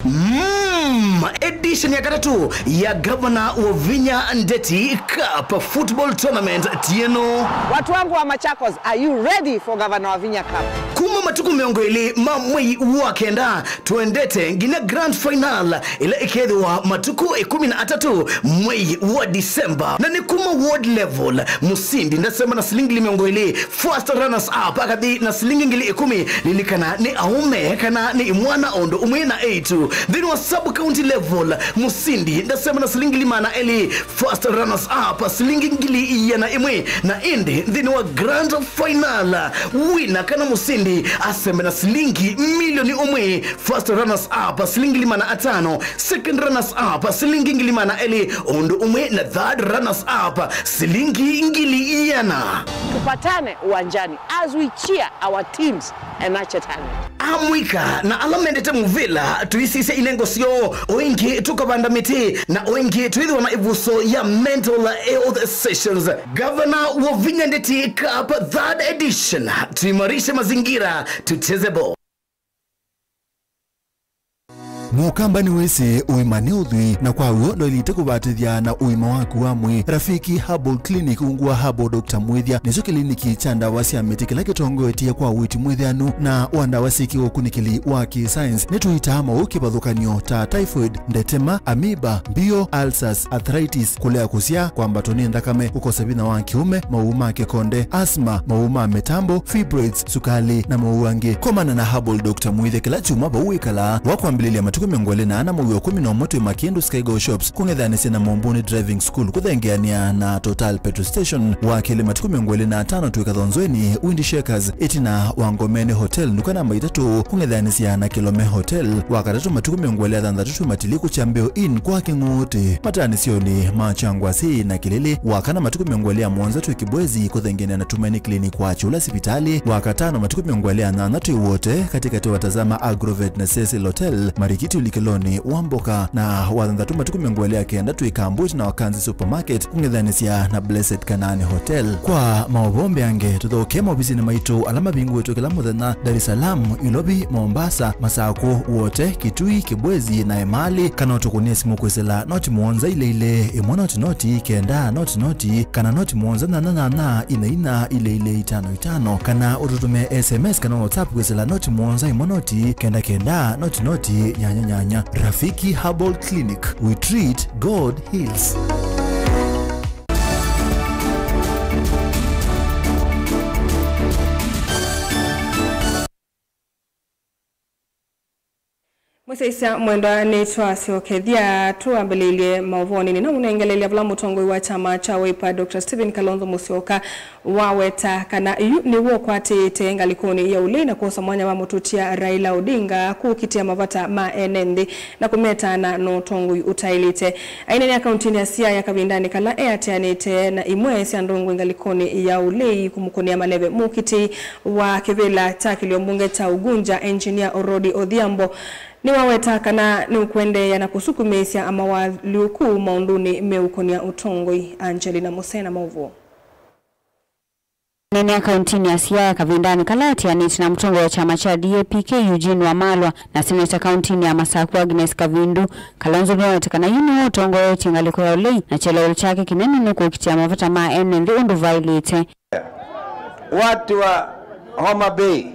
Mm, edition ya katatũ ya Gavana Wavinya Ndeti Cup Football Tournament tieno. Watu wangu wa Machakos, are you ready for Gavana Wavinya Cup? Kuma matukũ mĩongo ĩlĩ ma mwei wa kenda, twendete nginya grand final ĩla ĩkethĩwa matukũ ĩkũmi na atatũ mwei wa December, na nĩ kuma ward level, mũsindi ndasema na silingi ngili mĩongo ĩlĩ, first runners up akathi na silingi ngili ĩkũmi. Lilikana nĩ aũme kana nĩ imwana o ũndũ ũmwe na eĩtu. Nthĩnĩ wa sub county level, mũsindi ndasema na silingi ngili maana elĩ, first runners up silingi ngili iana ĩmwe, na ĩndĩ nthĩnĩ wa grand final, wina kana mũsindi asembe na silingi milioni ũmwe, first runners up silingi ngili maana atano, second runners up silingi ngili maana elĩ, ũndũ ũmwe na third runners up silingi ngili iana. Tupatane uwanjani as we cheer our teams and nurture talent. Amũika na ala mendete mũvĩla, tũisisye inengo syoo, o ĩngĩ tũkavanda mĩtĩ, na o ĩngĩ twĩthĩwa na ĩvuso ya mental health sessions. Gavana Wavinya Ndeti Cup third edition, tuimarishe mazingira, tucheze ball. Mũkamba nĩwĩsĩ ũima nĩ ũthwii, na kwa w'o ndwaĩlĩte kũvatĩthya na ũima waku wa mwĩĩ. Rafiki Herbal Clinic ungu wa Herbal Doctor Mwĩthya nĩkyo kĩliniki kya ndawa sya mĩtĩ kĩla kĩtongoetye kwa ũiiti mwĩthĩanu na wa ndawa syĩ kĩũkunĩkĩli wa kĩ-science. Nĩtũitaa maũũ kĩvathũkany'o ta typhoid, ndetema, amoeba, mbio, ulcers, arthritis, kũlea kũsyaa, kwambatwa nĩ nthakame, kũkosa vinya wa kĩũme, maũũ ma kĩkonde, asthma, maũũ ma mĩtambo, fibroids, sukali, na maũũ angĩ. Komana na Herbal Doctor Mwĩthya kĩla kyumwa vau wĩkalaa, wa kwambĩlĩlya matukũ mĩongo ĩlĩ na ana mũthya wa ĩkũmi na ũmwe twĩ Makindu Skygo Shops, kũng'ethanĩsya na Mombuni Driving School, kũthengeanĩa na Total Petrol Station, wa kelĩ matukũ mĩongo ĩlĩ na atano twĩ Kathonzweni Wind Shakers, ĩtina wa Ngomeni Hotel, nduka namba itatũ, kũng'ethanĩsya na Kilome Hotel, wa katatũ matukũ mĩongo ĩlĩ na thanthatũ twĩ Matiliku Kyambĩo Inn kwa Kĩng'ũũtĩ, mataanĩsyonĩ ma Kyangwasĩ na Kĩlĩlĩ, wa kana matukũ mĩongo ĩlĩ na mũonza twĩ Kibwezi, kũthengeanĩa na Tumaini Clinic wa Kyũla sivitalĩ, wa katano matukũ mĩongo ĩlĩ na nyanya twĩ Wote, katĩkatĩ wa Tazama Agrovet na Cecil Hotel, Marikiti ũlikĩlonĩ wa Mboka, na wa thanthatũ matukũ mĩongo ĩlĩ na kenda twĩ Kambwit na Wakanzi Supermarket, kũng'ethanĩsya na Blessed Kanani Hotel. Kwa maũvoo mbeange, tũthokee maovisinĩ maitũ ala mavingũĩtwe kĩla mũthenya, Dar es Salaam, Ilovi, Mombasa, Masakũ, Wote, Kitui, Kibwezi na Emali, kana ũtũkũnĩe simũ kwĩsĩla noti mũonza ilĩ ilĩ, ĩmwe noti noti, kenda noti noti, kana noti mũonza nyanya nyanya, ina ina, ilĩ ilĩ, itano itano, kana ũtũtũmĩe S M S kana WhatsApp kwĩsĩla noti mũonza ĩmwe noti, kenda kenda, noti noti, nyanya nyanya. Rafiki Herbal Clinic, we treat, God heals. Mũsyaĩĩsya mwendwa, nĩtwasyokethya tũambĩlĩlye maũvoonĩ. Nĩnaũnengelelya vala mũtongoi wa kyama kya Wiper, Doctor Stephen Kalonzo Musyoka, waweta kana yu nĩw'o ũkwatĩĩte ngalĩkonĩ ya ũlei na kwosa mwanya wa mũtũtia Raila Odinga kũkitĩa mavata ma ene nthĩ na kũmetaana na ũtongoi ũtaĩlĩte. Aineenea kauntinĩ ya Siaya kavindanĩ kala eatĩanĩte na imwe sya ndongoi ngalĩkonĩ ya ũlei kũmũkũnĩa maleve mũkitĩi wa kĩvĩla kya kĩlio mbunge kya Ugunja, Engineer Orodi Odhiambo, nĩwaweta kana nĩũkũendeea na kũsukumĩĩsya amawalyũku maũndũnĩ meũkonia ũtongoi. Angelina Musena, maũvoo. Aneenea kauntinĩ ya Siaya kavindanĩ kala atianĩte na mũtongoi wa kyama kya D A P K Eugene Wamalwa na seneta kauntinĩ ya Masaku Agnes Kavindu, Kalonzo nĩwaweta kana yu nĩwe ũtongoetye ngalĩko ya ũlei na kyeleelo kyake kĩnene nĩ kũkitĩa mavata ma ene nthĩ ũndũ vaĩlĩte. Watu wa Homa Bay,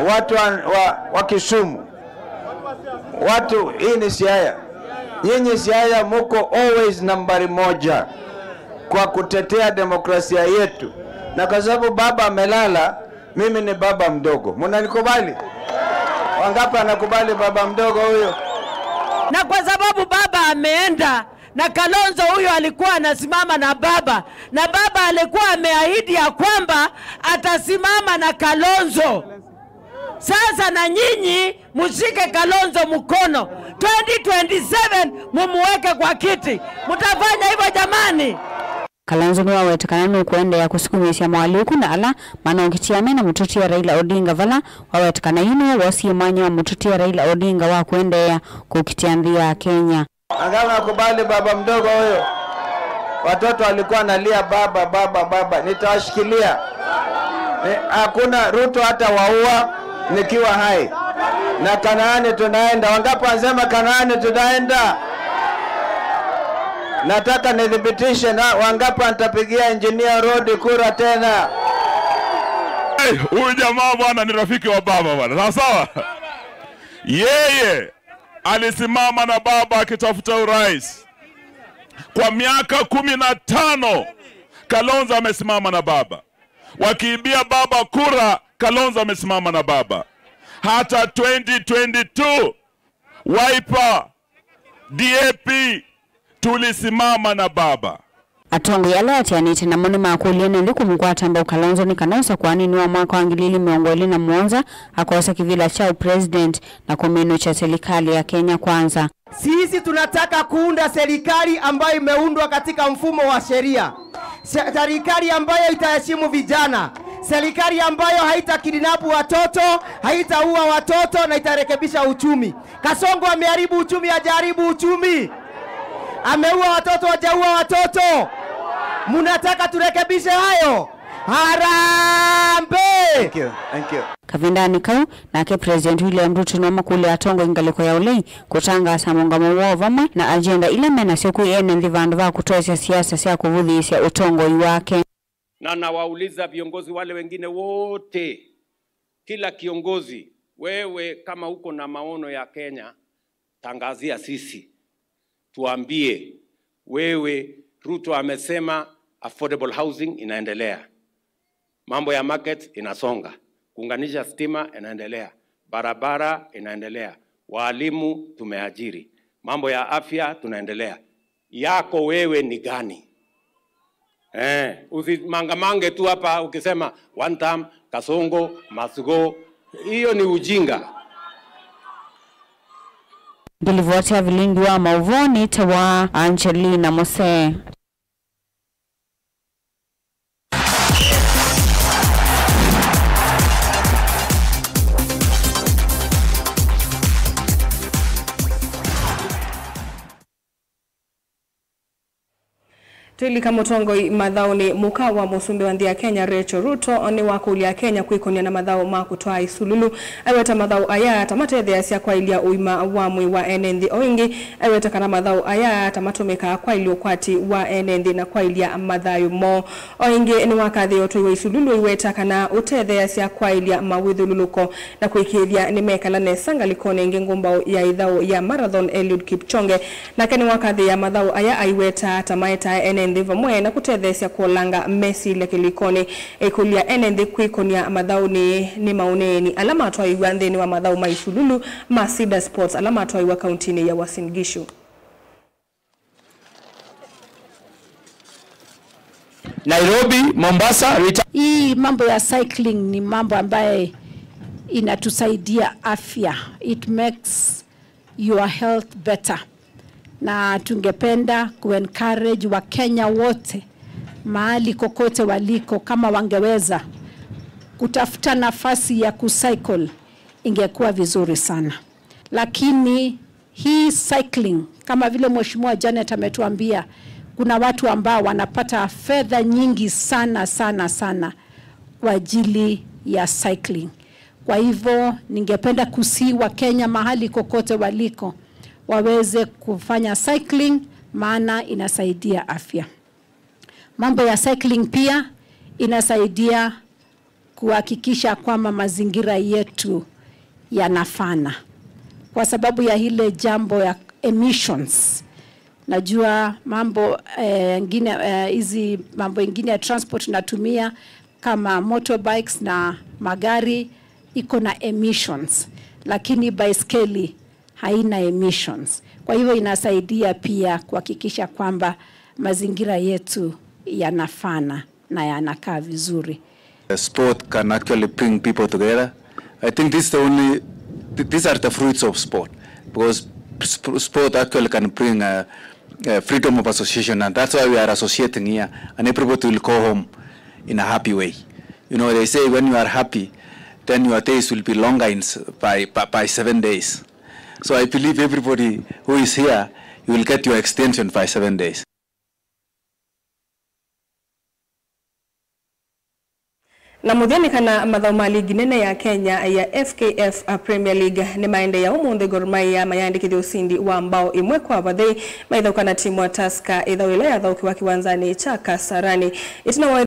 watu wa, wa, wa Kisumu, watu, hii ni Siaya. Nyinyi Siaya muko always nambari moja kwa kutetea demokrasia yetu, na kwa sababu baba amelala, mimi ni baba mdogo. Mnanikubali? Wangapi anakubali baba mdogo huyo? Na kwa sababu baba ameenda, na Kalonzo huyo alikuwa anasimama na baba, na baba alikuwa ameahidi ya kwamba atasimama na Kalonzo. Sasa na nyinyi mshike Kalonzo mkono, twenty twenty-seven mumuweke kwa kiti. Mtafanya hivyo jamani? Kalonzo nĩwaweta kana nũkũendeea kũsukumĩĩsya moalyũku na ala manokitĩa me na mũtũtia Raila Odinga, vala waweta kana yu nĩwe wosie mwanya wa mũtũtia Raila Odinga wa kũendeea kũkitĩa nthĩ ya Kenya. Angama kubali baba mdogo huyo. Watoto walikuwa analia, "Baba, baba, baba." Nitawashikilia. Ni, hakuna, Ruto hata waua nikiwa hai. Na Kanaani tunaenda. Wangapi wanasema Kanaani tunaenda? Nataka nithibitishe na wangapi nitapigia Engineer Orodi kura tena. Hey, huyu jamaa bwana ni rafiki wa baba bwana. Sawa sawa? Yeye alisimama na baba akitafuta urais. Kwa miaka kumi na tano, Kalonzo amesimama na baba. Wakiibia baba kura, Kalonzo amesimama na baba. Hata twenty twenty-two, Wiper, D A P, tulisimama na baba. Atongoi ala atianĩte namo nĩmakũlya ene nthĩ kũmũkwata mbau Kalonzo nĩ kana ũsakũanĩnĩ wa mwaka wa ngili ili mĩongo ĩlĩ na mũonza akosa kĩvĩla kya ũpresident na kũminũkya serikali ya Kenya Kwanza. Sisi tunataka kuunda serikali ambayo imeundwa katika mfumo wa sheria. Se-, serikali ambayo itaheshimu vijana. Serikali ambayo haitakidnap watoto, haitaua watoto na itarekebisha uchumi. Kasongo ameharibu uchumi, hajaharibu uchumi? Ameua watoto, hajaua watoto? Mnataka turekebishe hayo? Harambee! Thank you. Thank you. Kavindanĩ kau, nake President William Ruto nĩwamakũlya atongoi ngalĩko ya ũlei kũtangaasa mũũngamo woo vamwe na agenda ila menasyo kwĩ ene nthĩ vandũ va kũtwaĩsya siasa sya kũvũthĩĩsya ũtongoi wake. Na nawauliza viongozi wale wengine wote, kila kiongozi, wewe kama uko na maono ya Kenya, tangazia sisi. Tuambie, wewe, Ruto amesema affordable housing inaendelea. Mambo ya market inasonga. Kuunganisha stima inaendelea. Barabara inaendelea. Walimu tumeajiri. Mambo ya afya tunaendelea. Yako wewe ni gani? Eh, usimangamange tu hapa ukisema one term, Kasongo, must go. Hiyo ni ujinga. Ngĩlivoti ya vilingi wa maũvoo nĩtawa Angelina Mose. Twĩlika mũtongoi mathaũnĩ, mũka wa mũsumbĩ wa nthĩ ya Kenya, Rachel Ruto, nĩwakũlya Akenya kwĩkũnĩa na mathaũ ma kũtwaa isululu. Aiweta mathaũ aya ta matetheeasya kwaĩlya ũima wa mwĩĩ wa ene nthĩ. O ĩngĩ, aiweta kana mathaũ aya ta matũmĩkaa kwaĩlya ũkwati wa ene nthĩ na kwaĩlya mathayũ moo. O ĩngĩ, nĩwakathĩĩe ũtwai wa isululu, aiweta kana ũtetheeasya kwaĩlya mawĩthyũlũlũko na kũĩkĩĩthya nĩmekala nesa ngalĩkonĩ ĩngĩ ngũmbaũ ya ĩthaũ ya marathon Eliud Kipchoge. Nake nĩwakathĩĩa mathaũ aya aiweta ta maetaa ene nthĩ vamwe na kũtetheesya kũolanga mesilya kĩlĩkonĩ. Ĩkũlya ene nthĩ kwĩkũnĩa mathaũnĩ nĩ maũneeni ala matwaĩw'a nthĩnĩ wa mathaũ ma isululu ma Cedar Sports ala matwaĩw'a kauntinĩ ya Uasin Gishu. Nairobi, Mombasa, Rita. Hii mambo ya cycling ni mambo ambaye inatusaidia afya. It makes your health better. Na tungependa kuencourage Wakenya wote mahali kokote waliko, kama wangeweza kutafuta nafasi ya kucycle, ingekuwa vizuri sana. Lakini hii cycling, kama vile Mheshimiwa Janet ametuambia, kuna watu ambao wanapata fedha nyingi sana, sana, sana kwa ajili ya cycling. Kwa hivyo, ningependa kusihi Wakenya mahali kokote waliko waweze kufanya cycling, maana inasaidia afya. Mambo ya cycling pia inasaidia kuhakikisha kwamba mazingira yetu yanafana. Kwa sababu ya ile jambo ya emissions, najua mambo, eh, ingine, eh, hizi mambo ingine ya transport natumia kama motorbikes na magari iko na emissions, lakini baiskeli haina emissions. Kwa hivyo inasaidia pia kuhakikisha kwamba mazingira yetu yanafana na yanakaa vizuri. The sport can actually bring people together. I think this is the only, th-, these are the fruits of sport, because sp-, sport actually can bring, uh, uh, freedom of association, and that's why we are associating here, and everybody will go home in a happy way. You know, they say when you are happy, then your days will be longer in s-, by, by, by seven days. So I believe everybody who is here, you will get your extension by seven days. Na mũthya nĩ kana mathaũ ma ligi nene ya Kenya ya F K F Premier League nĩmaendeea ũmũnthĩ. Gor Mahia mayandĩkĩthya ũsindi wa mbao ĩmwe kwa vathei maithaũka na timu wa Tusker, ĩthaũ ĩla yathaũkĩwa kĩwanzanĩ kya Kasarani. Ĩtina wa